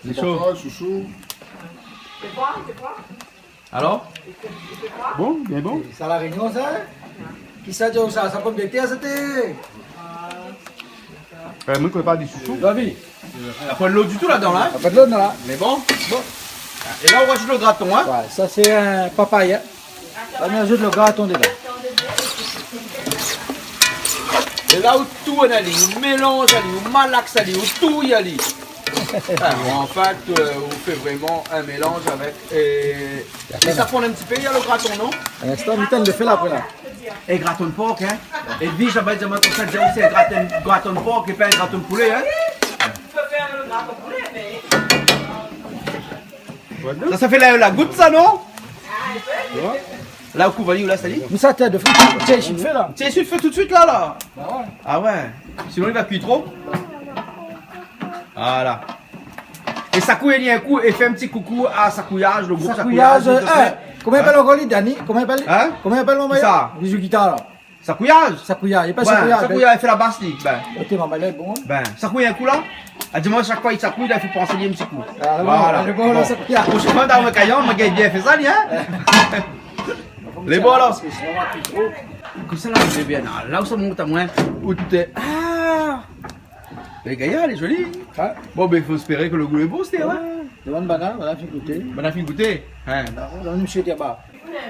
Lé sho. Papay, shoushou. Alor ? Bon, bien bon. Sa La Rényon, sa ? Kisa i di sa, sa pomdetèr, sa té ? Eh, moin, mi koné pa di shoushou. David. Na pa dolo ditou ladan, la, hein ? Na pa dolo, non, la. Mé bon. Bon. É la, ou rajout lo graton, hein ? Ouais, sa, sé in papay, hein. La, mi rajout lo graton dedan. É la, ou tourn ali, ou mélanz ali, ou malaks ali, ou touy ali. Ah, an fèt, euh, ou fé vréman in mélanz avèk, euh, é sa fonn in ti pé, na lo graton, non ? In instan, mi tinn lo fé la, apré, la. É graton por, hein ? É vi, sa va èt, sa va èt konmsa, di aou sé in graton, graton por é pa in graton poulé, hein ? Sa, sa fé la, la gout, sa, non ? La, ou kouv ali, ou la, sa li ? Mé sa, té de fé, té isi de fé, la. Té isi de fé tout suit, la, la. Ah ouais. Sinon, li va kui tro. Voilà. É Sakouyaz, in kou, é fé in ti koukou a Sakouyaz, le group Sakouyaz, Sakouyaz, euh, konbien i apèl ankor li, Dani ? Konbien i apèl ? Hein ? Konbien i apèl, mon gars ? Kisa ? Li zoué gitar, la. Sakouyaz ? Sakouyaz, li apèl Sakouyaz. Sakouyaz, li fé la bas, li. Bin. Oté, maman, lé bon, hein ? Bin, sakouy in kou la. A di amoin, shak foi li sakouy la, i fo pansé li in ti kou. Ah, lé bon, lé bon, la, Sakouyaz. Proshènman, dan in kayan, ma gingn bien fé sa, li, hein ? Lé bon, alor. Parske sinon, ma pi tro. Konmsa, la, lé bien, la. La, ou sa mont amoin. Ou té, ah ! Lé gayar, lé zoli. Hein ? Bon, bin, i fo éspéré ke le gou lé bon, sé, hein ? Ouais. Demann banna, banna fine gouté. Banna fine gouté, hein ? Banna, banna, mésyé Diaba.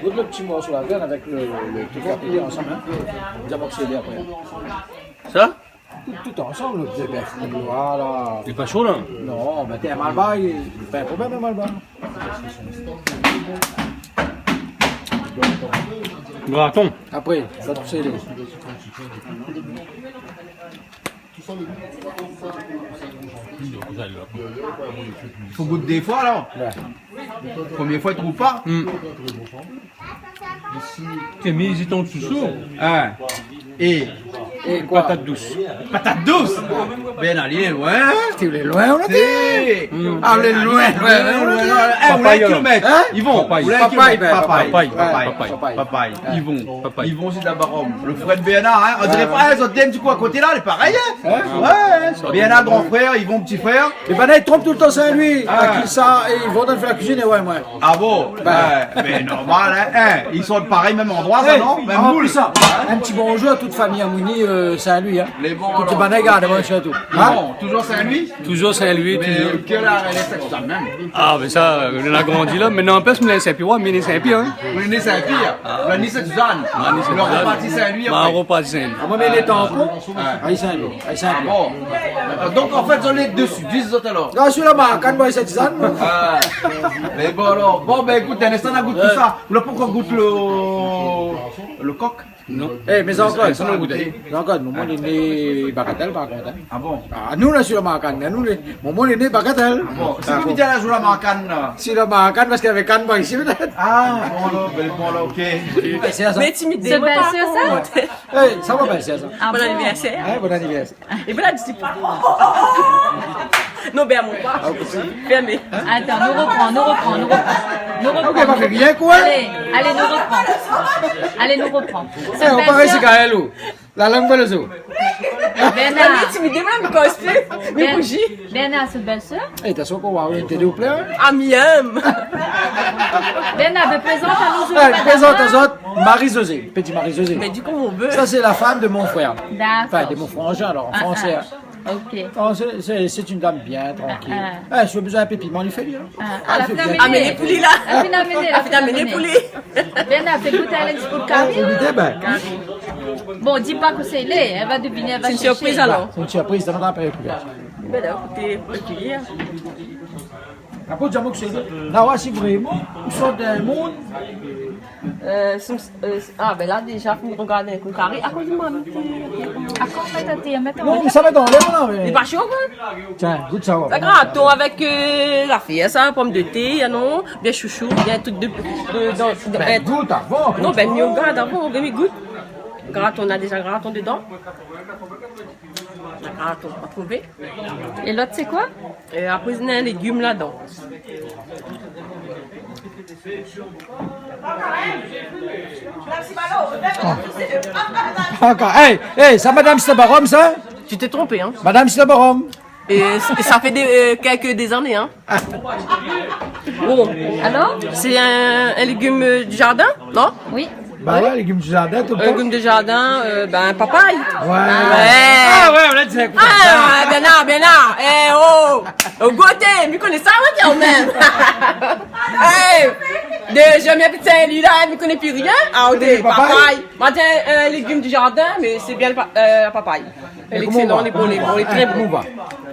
Gout le ti morso la viann avèk le, le truk a koté ansanm, hein. Diaba, sé bien apré. Sa ? Tout, tout ansanm, le bèf, voilà. Lé pa sho, la ? Non, mé té in malbar, lé pa in problèm, in malbar. Graton. Apré, sa, tout sé lé Fo gout dé foi, alor. Ouais. Promié foi, i trouv pa. Hmm. Té mi ézitan sou sou. Hein. É ? É koi ? Patat dous. Patat dous ? Bin, alé loin, hein ? Té lé loin, ou la di. Té. Hmm. Ah, lé loin, loin, loin, loin. Eh, ou lé in kilomèt. Hein ? I von. Papay. Ou lé in kilomèt. Papay, bin, papay. Papay, papay. Papay. Papay. I von. Papay. I von, sé de la Barom. Le frèr Bernard, hein. On diré pa, eh, zot lé in ti kou a koté la, lé parèy, hein. Hein ? Ouais, hein. Bernard, gran frèr, i von, ti frèr. Mé banna i tronp toultan Sin-Lwi. Ah. Akisa, é i von dan la kuizine, é ouais, moin. Ah bon ? Bin. Ouais, mé normal, hein. Hein, i sort parèy, mèm androi, sa, non ? Mèm moul. An plis, sa, in ti bonzour a tout famiy Amouni, euh, Sin-Lwi, hein. Lé bon, alor. Tout banna i gard amoin sirtou. Hein ? Bon, toujour Sin-Lwi ? Toujour Sin-Lwi, toujour. Mé kèl èr lé sa, sa mèm ? Ah, mé sa, euh, nou la grandi la, mé nanpèsh, nou lé Sin-Pirois, mé nou lé Sin-Pié, hein. Ou lé né Sin-Pié, hein ? Ah. Ou lé né Sint-Suzanne. Mé nou lé Sint-Suzanne. Ou la parti Sin-Lwi apré. Mé nou lé Tanpon. Ah. Aï, Sin-Lwi. Aï, Sin-Lwi. Ah bon ? Dakor. Donk, an fèt, zot lé dé sud-is, zot, alor ? Non, mi sui la Markane, moin, Sint-Suzanne, moin. Ah. Mé bon, alor. Bon, bin, ékout, in instan, nou gout tousa. Ou la pankor gout le, le kok ? Non. Eh, mé Jean-Claude, sa nou gouté. Jean-Claude, momon lé né Bagatelle, par kont, hein. Ah bon ? Ah, nou, la, sir la Markane, mé nou, lé, momon lé né Bagatelle. Ah bon ? Sa i vé dir la, sir la Markane, la ? Sir la Markane, parske navé kann par isi, pétèt. Ah, bon, la, bin, bon, la, OK. Bèl-sèr, sa. Mé timid, sé moin, par kont. Bèl-sèr, sa ? Eh, sa va, bèl-sèr, sa. Ah bon ? Bon anivèrsèr. Hein, bon anivèrsèr. É voilà, di pa. Non, bin, mon pa. Fèrmé. Atann, nou ropran, nou ropran, nou ropran. Nou ropran. OK, pa fé rien, koi. Alé, alé, nou ropran. Alé, nou ropran. Eh, ou parèy si Gaël, ou. La lang pa lé zo. Bernard. Mé timid, moin, mi koz pi. Mi rouji. Bernard, sé bèl-sèr ? Eh, atansion, koi, ou va, ou té dé, ou plèr, hein ? Ah, mi èm. Bernard, mé prézant anou, eh, prézant azot. Marie-Josée, petit Marie-Josée. Mé di koman ou vé. Ça, c'est la femme de mon frère. D'accord. Enfin, de mon frangin, alors, en français, hein. Ah, OK. Non, c'est, c'est, c'est une dame bien, tranquille. Ah, ah. Eh, si ou la bezoin in pé piman, li fé bien. Ah, ah, la fine amené pou li, la. La fine amené, la fine amené pou li. Bernard, fé gout ali in ti kou d'kari. Gout, bin. Bon, di pa kosa i lé, èl va deviné, èl va shèrshé. C'est une surprise, alors. C'est une surprise, sa va rapèl pli. Bin, la, ékout, pou li, hein. Apré, ou di amoin kosa i lé. La, ou oi, si vréman ou sort d'in monn. Euh, sim-, euh, ah, bin la, déza, fo mi rogard in kou kari. Akoz ou la mèt, euh, akoz ou la mèt, mèt an... Non, mé sa va dan lèr, la, mé... Lé pa sho, koi. Tiens, gout sa, ouais. Sa graton avèk, euh, zafèr, sa, pomdetèr, non, bien shoushou, bien tout de, de, dan, de... Bin, gout avan, non, bin, mi rogard avan, oui, mi gout. Graton, na déza graton dedan. Na graton, pa trouvé. É lot, sé koi ? Euh, apré, néna légim ladan. Ankor. Hey, hey, sa madam Silabarom, sa ? Tu t'es trompé, hein ? Madam Silabarom. Et, et ça fait des, euh, quelques, des années, hein. Bon. Alors ? C'est un, un légume, euh, du jardin, non ? Oui. Bah ouais, légumes du jardin, tout le temps. Légumes de jardin, euh, ben, papaye. Ouais. Ah ouais, on a dit ça, écoute. Ah, Bernard, Bernard, eh, oh, oh, goté, mi koné sa, oui, kan mèm. Eh, déza, mi abit Sin-Lwi la, mi koné pi rien. Ah, OK, papaye. Papaye. Moin té, euh, légumes du jardin, mais c'est bien le pa-, euh, la papaye. Excellent, lé bon, lé bon, lé très bon. Koman i va ?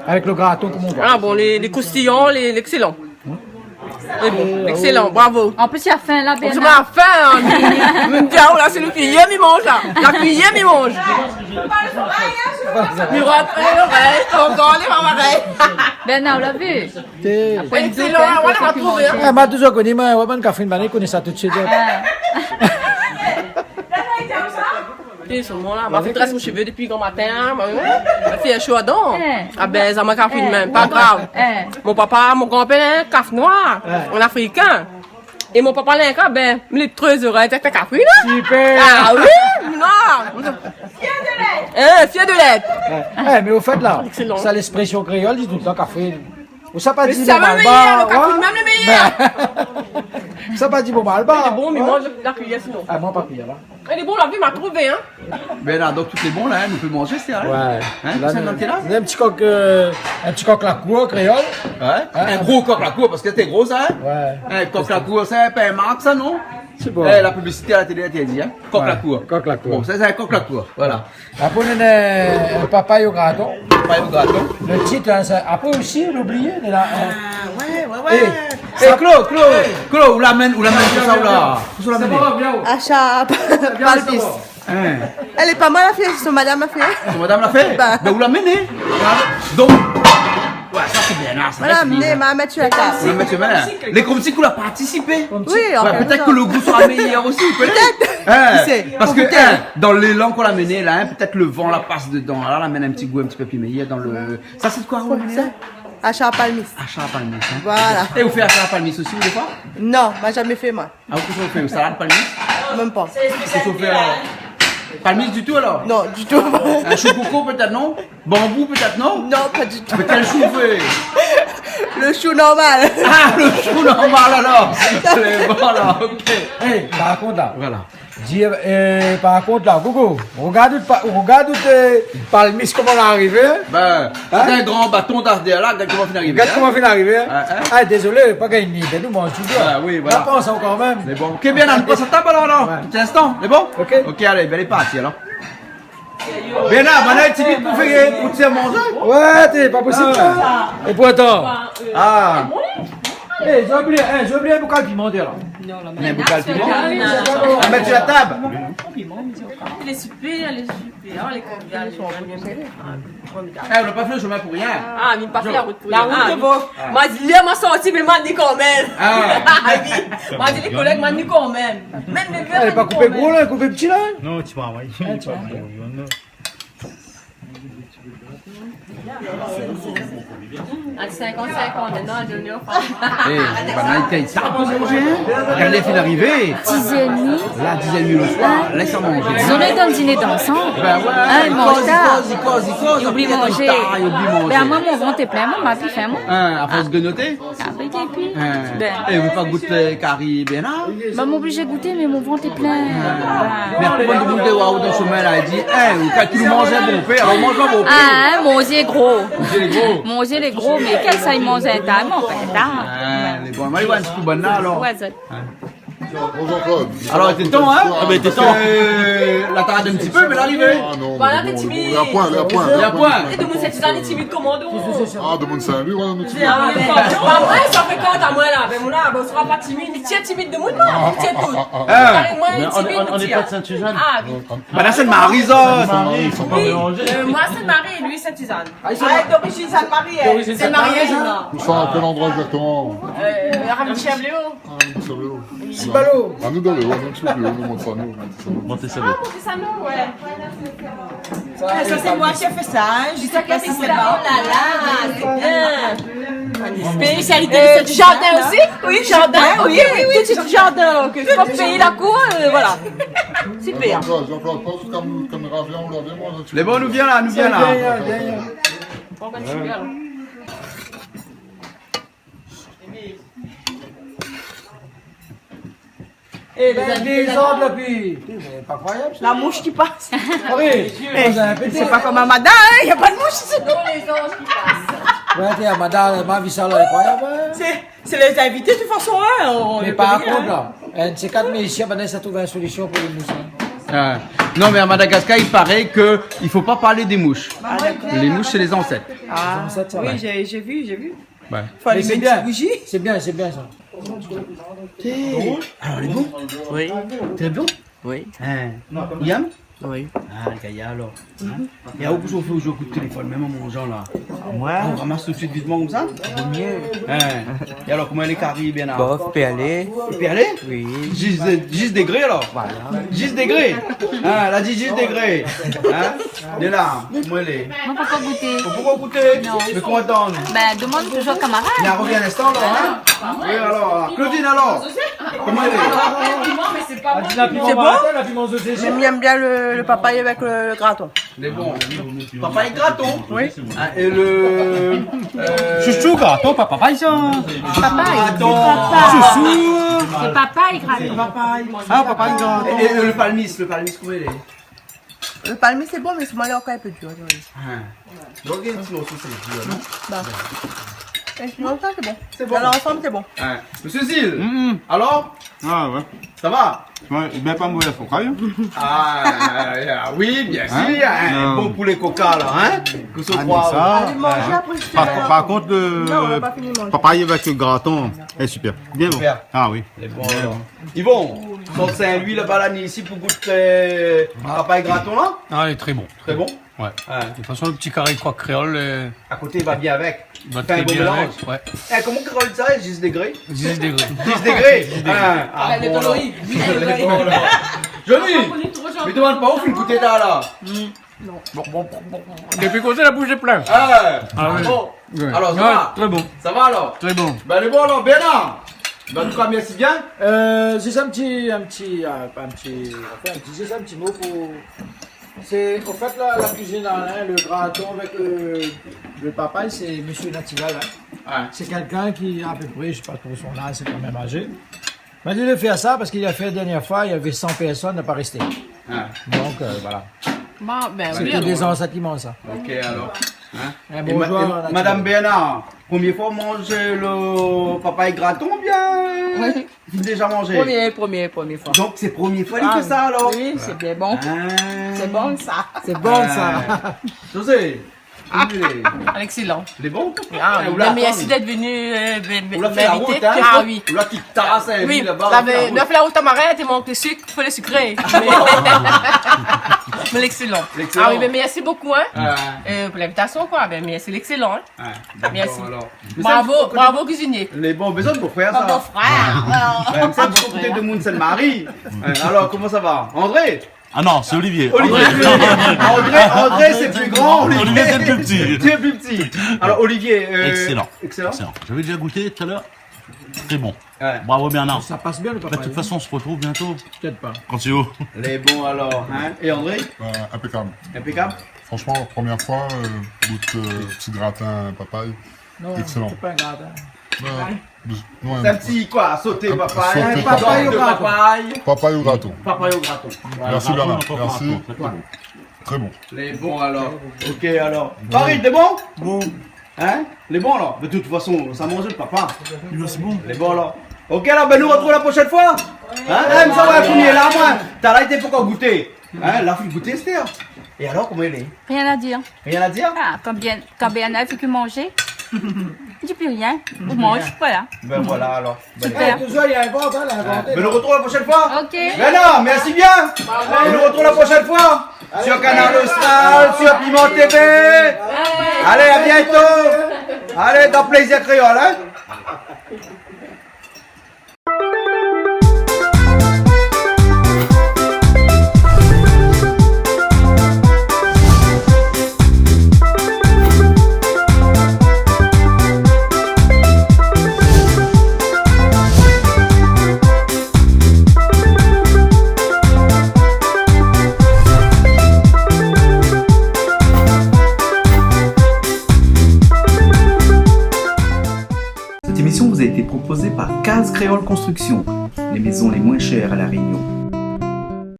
Avèk le graton, koman i va ? Ah bon, lé, lé croustillant, lé, lé excellent. Sé bon, excellent, bravo. An plis, li la fin la, Bernard. Li la fin, hein. Mi di, ah, la, sé lo kuiyèr mi manz la. La kuiyèr mi manz. Mi rod pa lorèy, ankor lé pa parèy. Bernard, ou la vi ? Té. Excellent, voilà, ma trouvé, hein. Eh, ma touzour koni, moin, ouais, bann kafrine, bann i koné sa tout suit. Ah. Té, solman la, ma fé très mon shové dopi gran matin, hein, ma, ma fé in sho adan. Eh. Ah ben, sa ma kafrine mèm, pa grav. Eh. Mon papa, mon granpèr, in kaf noir, eh, an afrikin. É mon papa, la, in kaf, ben, mi lé tré zéré, té, té kafrine, hein. Super. Ah oui, non. Eh, fièr de l'èt. Ouais. Eh, mé o fèt la, excellent, sa, lèksprésyon kréol i di toultan kafrine. Ou sa pa di mé bon, sa mèm lé méyèr, ouais. Kafrine mèm lé méyèr. Ben, ou sa pa di bon, mal ba. Lé bon, mé moin, la kuiyèr, sinon. Ah, moin pa kuiyèr la. Lé bon, la vi ma trouvé, hein. Ben la, donk tout lé bon la, hein, nou pé manzé, sé, hein. Ouais. Hein, la, tout sa nou, nou lé la. Nou, in ti kok, euh, in ti kok la kour kréol. Ouais. Hein, in gro kok la kour, parske té gro sa, hein. Ouais. Hein, kok la kour, sé pa in mark sa, non ? Sé bon. Eh, la piblisité a la télé, la té di, hein. Kok la kour. Ouais, kok la kour. Bon, sa sé in kok la kour, voilà. Apré, nou néna in papay o graton. Papay o graton. Lo tit, hein, sa, apré osi, nou la oublié, nou la, hein. Ah, ouais, ouais, ouais. Eh, eh, Klo, Klo, Klo, ou la amenn, ou la amenn tout sa, ou la. Tout sa ou la amenn. Achat Palmiste. Hein. Lé pa mal la fé, son madam la fé. Son madam la fé ? Ben. Ben, ou la amenn, hein. Donk, ouais, sa sé bien, la, sa, voilà, sé bien, mé la. Ma mèt su la tab. Ou la mèt su la tab. Lé konmsi ou la partisipé. Oui, ouais, an fèt, pétèt ke lo gou sra méyèr osi, pétèt. Pétèt. Hein, parske, hein, dan lélan k'ou la amenn la, hein, pétèt lo van la pas dedan. La, la amenn in ti gou in ti pé pli méyèr dan lo, sa sé koi, ou la amenn ? Achat Palmiste. Achat Palmiste, hein. Voilà. É ou fé achat Palmiste osi, ou, défoi ? Non, ma zamé fé, moin. Ah, kosa ou fé ? Salad palmis ? Mèm pa. Kosa ou fé alor ? Palmis ditou alor ? Non, ditou. In shou koko pétèt, non ? Banbou pétèt, non ? Non, pa ditou. Mé kèl shou ou fé ? Lo shou normal. Ah, lo shou normal alor. Lé bon la, OK. Eh, par kont la. Voilà. Di, euh, par kont la, Gogo, rogard out pa-, rogard out, euh, palmis, koman la arivé, hein ? Ben, Hein ? Sé in gran baton dèryèr la, gard koman fine arivé, hein ? Gard koman fine arivé, hein ? Ah, hein ? Ah, dézolé, pa gingn ni, ben nou manz toultan. Ah, oui, voilà. Nou pran sa ankor mèm. Mé bon, OK, bien, nou pas a tab alor, alor. Ouais. Ti instan, lé bon ? OK. OK, alé, ben, lé parti alor. Bien, la, banna lé timid pou fé, pou tir manzé. Ouais, té pa posib, sa. Ah. É pourtan. Ah. Eh, zot la oublié, eh, zot la oublié bokal piman, la. Non, la, mé bokal piman. Ah, mèt su la tab. Piman, mé sé OK. Lé super, lé super. Oh, lé konvivial, lé bien. Eh, ou la pa fé lo shomin pou rien. Ah, mi la pa fé la rout pou rien. La rout, ah, sé bon. Ah. Ma di, lèr ma sorti, mé ma ni kanmèm. Ah. Ah oui. Ma di, lé kolèg, ma ni kanmèm. Mèm lé vèr, ma ni kanmèm. Eh, pa koupé gro la, koupé pti la. Non, ti pa, ouais. Ah, ti pa. An sinkant sinkant, non, Junior. Eh, banna i kay sa pou manzé, hein ? Gard lé fine arivé. Diz é dmi. La, diz é dmi lo soir, lès sa manzé. Zot i done diné dan san. Ben ouais, i koz, i koz, i koz, i koz, i oubli manzé. Apré, i oubli manzé. Ben, moin, mon vant lé plin, moin, ma pi fin, moin. Hein, a fors grignoté ? Ah, ben, épi, hein. Ben. Eh, ou vé pa gout, euh, kari, ben la ? Ben, mi oblizé gouté, mé mon vant lé plin. Ah. Mé apré, bann demoun i oi aou dan shomin la, i di, eh, ou, kan ou manz in bonpé, alor manz pa bonpé. Ah, hein, mon zié lé gro. Mon zié lé gro. Mon zié lé gro, mé kèl sa, i manz in ta, mon pèr, in ta. Ah, lé bon. Ma, i oi in ti kou banna, alor. Ouais, zot. Hein. Bonjour, Claude. Alor, té tan, hein ? Ah, ben, té tan. Parske, euh, la tarad in ti pé, mé la arivé. Ah non, voilà, mé bon, té timid. Lé a poin, lé a poin, lé a poin. Lé a poin. É demoun Sint-Sizane lé timid koman, donk ? Ah, demoun Sin-Li, ouais, nou timid. Ah, mé kan, pa vré, sa fé kan amoin la, ben, moin la, ben, ou sra pa timid, mi tienbo timid demoun, moin, mi tienbo tout. Ah. Alé, moin, mé timid, nou, nou lé pa de Sint-Sizane. Ah, oui. Banna Sint-Mari, sa. Sint-Mari, i lé pa mélanzé. Oui, euh, moin, Sint-Mari é li, Sint-Sizane. Ah, i lé d'orizine Sint-Mari, hein. D'orizine Sint-Mari, hein. Ou sort de kèl androi égzaktoman ? Euh, Ramèn Chabléo. Ah, Ramèn Chabléo. Sibalo. Ah, nou dan lé o, nou, sou lé o, nou, Montsano, Montsano. Montsano. Ah, Montsano, ouais. Sa, sa sé moin ki la fé sa, hein. Mi sé pa si sé bon. Oh la la, sé bien. Spésialité de Sint-Sizane, hein. Euh, zardin osi ? Oui, zardin, oui, oui, oui, tout zardin, donk, fo péyé la kour, euh, voilà. Super. Jean-Claude, Jean-Claude, pas sou kam-, kaméra, vien, ou la, vien, moin, Lé bon, nou vien la, nou vien la. Vien, vien, vien, vien. Eh, ben, dézord la, pi. Putain, mé pa kroyab, sa. La moush ki pas. Ah oui, eh, sé pa kom Amada, hein, na pa de moush isi. Non, lé zanz ki pas. Ouais, té, Amada, ma vi sa la, inkroyab, hein. Sé Sé lé zinvité, de tout fason, hein, on, mé par kont, la, in de sé kat, mé isi, banna sa trouv in solisyon pou lé moush, hein. Ah. Non, mé a Madagaskar, i paré ke i fo pa parl dé moush. Ah, dakor. Lé moush, sé lé zansèt. Ah, lé zansèt, sa, oui, ouais. J'ai, j'ai vu, j'ai vu. Ouais. Fo alumé in ti bouji. Mé sé bien, sé bien, sé bien sa. Té, alor, lé bon ? Oui. Té bon ? Oui. Hein ? Yann ? Oui. Ah, lé gayar alor. Hein ? É aou, kosa ou fé, ou zoué kout téléfone, mèm an manzan la ? Moin ? Ah, ou ramas tout suit vitman konmsa ? Vo mié. Hein ? É alor, koman lé kari, Bernard ? Bof, pé alé. Pé alé ? Oui. Zis, zis dégré alor ? Voilà. Zis dégré ? Hein, la di zis dégré. Hein ? Lé la, moin lé. Moin, pokor gouté ? Pokor gouté ? Non. Mé koman atann ? Ben, demann touzour kamarad. Mé arvien in instan la, hein ? Oui, alor, Claudine, alor ? Koman i lé ? Sé bon ? J'aime bien, bien le, le papaye avec le, le graton. Lé bon. Papaye graton ? Oui. Ah, é le, euh, chouchou graton, pa papaye sa. Papaye. Graton. Chouchou. Sé papaye graton. Papaye. Ah, papaye graton. É, é le palmis, le palmis, koman i lé ? Le palmis, sé bon, mé sé moin, lé ankor in pé dir, oui. Ah. Donk, in ti morso, sé dir, non ? Bah. É sinon, sa, sé bon. Sé bon. Dann lansanm, sé bon. Ah. Monsieur Zil, alor ? Ah ouais. Sa va ? Ouais, bien pa mové fokay. Ah, ah, oui, bien sir, hein, bon poulé koka la, hein ? Kosa ou kroi ? Alé manzé apré. Par, par kont, le papaye avèk le graton, lé super. Bien bon. Super. Ah oui. Lé bon, alor. Yvon, sort Sin-Loui laba la, ni isi pou gout, euh, papaye graton la ? Ah, lé tré bon. Tré bon ? Ouais. De tout fason, le ti kari kok kréol, euh, a koté, i va bien avèk. I va tré bien avèk, ouais. Eh, koman kréol sa, zis dégré ? Zis dégré. Zis dégré. Ah, ah, bon, alor. Johnny, mé demann pa, ou fine gouté la, la. Non. Bon, bon, bon, bon. Dopi koté, la boush lé plin. Ah, ah oui. Bon. Ouais. Alor, sa va ? Tré bon. Sa va alor ? Tré bon. Ben, lé bon alor, Bernard. Ben, an tou ka, mèrsi bien. Euh, zis in ti, in ti, euh, pa in ti, anfin, zis in ti mo pou, sé, an fèt, la, la kuizine, hein, le graton avèk le, le papaye, sé Monsieur Natiral, hein. Ouais. Sé kèlkin ki, a pé pré, mi koné pa tro son az, sé kan mèm azé. Ma di de fèr sa parske li la fé la dèrnièr foi, navé san pèrsone, la pa résté. Ah. Donk, euh, voilà. Bon, ben, oui, alor. Sété dé zansèt ki manz sa. OK, alor. Hein ? É ma-, bonjour, é ma-, Madame Bernard, promié foi ou manz le papaye graton oubien ou la déza manzé ? Oui. Promié, promié, promié foi. Donk sé promié foi li fé sa alor ? Ah oui, sé bien bon. Ah. Sé bon sa. Sé bon sa. Ah. José, Ah, lé bon ? Ah, lé ékselan. Ah, ou la atann. Mèrsi d'èt vni, euh, m-, m-, m'invité. Ou la fé la rout, hein ? Ah oui. Ou la kit Tamarin, Sin-Loui laba, ou la fé la rout. Oui, nou la fé la rout Tamarin, té mank le sik, fo le sikré. Mé, mé lé ékselan. Lé ékselan. Ah oui, mé mèrsi bokou, hein. Ah. Euh, pou l'invitasion, koi. Ben, mèrsi, lé ékselan, hein. Ah, dakor, alor. Mèrsi. Bravo, bravo, kuizinié. Lé bon, bezoin de mon frèr, sa. Mon frèr. Ouais, sa, bokou de moun, sé Mari. Euh, alor, koman sa va ? André ? Ah non, sé Olivier. Olivier. André, André, sé pli gran. Olivier, sé le pli pti. Sé le pli pti. Alor, Olivier, euh, ékselan. Ékselan. Ékselan. J'avais déjà goûté tout à l'heure. Très bon. Ouais. Bravo, Bernard. Sa i pas bien, le papaye, hein. Bah, de toute façon, on se retrouve bientôt. Peut-être pas. Kan ou vé. Lé bon alor, hein. É André ? Euh, inpékab. Inpékab ? Franchement, première fois, euh, goûte, euh, ti gratin papaye. Non, ékselan. Sé pa in gratin. Ouais. Ouais. Non, sé in ti koi, soté papaye. Soté papaye. Papaye o graton. Papaye o graton. Papaye o graton. Voilà. Merci Bernard. Merci. Graton o graton. Très bon. Lé bon alor. OK alor. Farid, lé bon ? Bon. Hein ? Lé bon alor. De tout fason, sa manz le papa. Lé bon. Lé bon alor. OK alor, ben nou artrouv la proshèn foi. Hein ? Eh, mé sa va, koméla, moin. Talèr té pankor gouté. Hein, la fine gouté, Esther. É alor, koman i lé ? Rien à dire. Rien à dire ? Ah, kan bien, kan bien la fine manzé, di pli rien. Ou manz, voilà. Ben voilà, alor. Super. Eh, touzour, li invant, hein, li invant. Mé nou artrouv la proshèn foi. OK. Bernard, mèrsi bien. Bravo. É nou artrouv la proshèn foi. Sur Kanal Austral, sur Piment TV. Allez, à bientôt. Allez, dans Plaisir Créole, hein. Cette émission vous a été proposée par Case Créole Construction, les maisons les moins chères à La Réunion.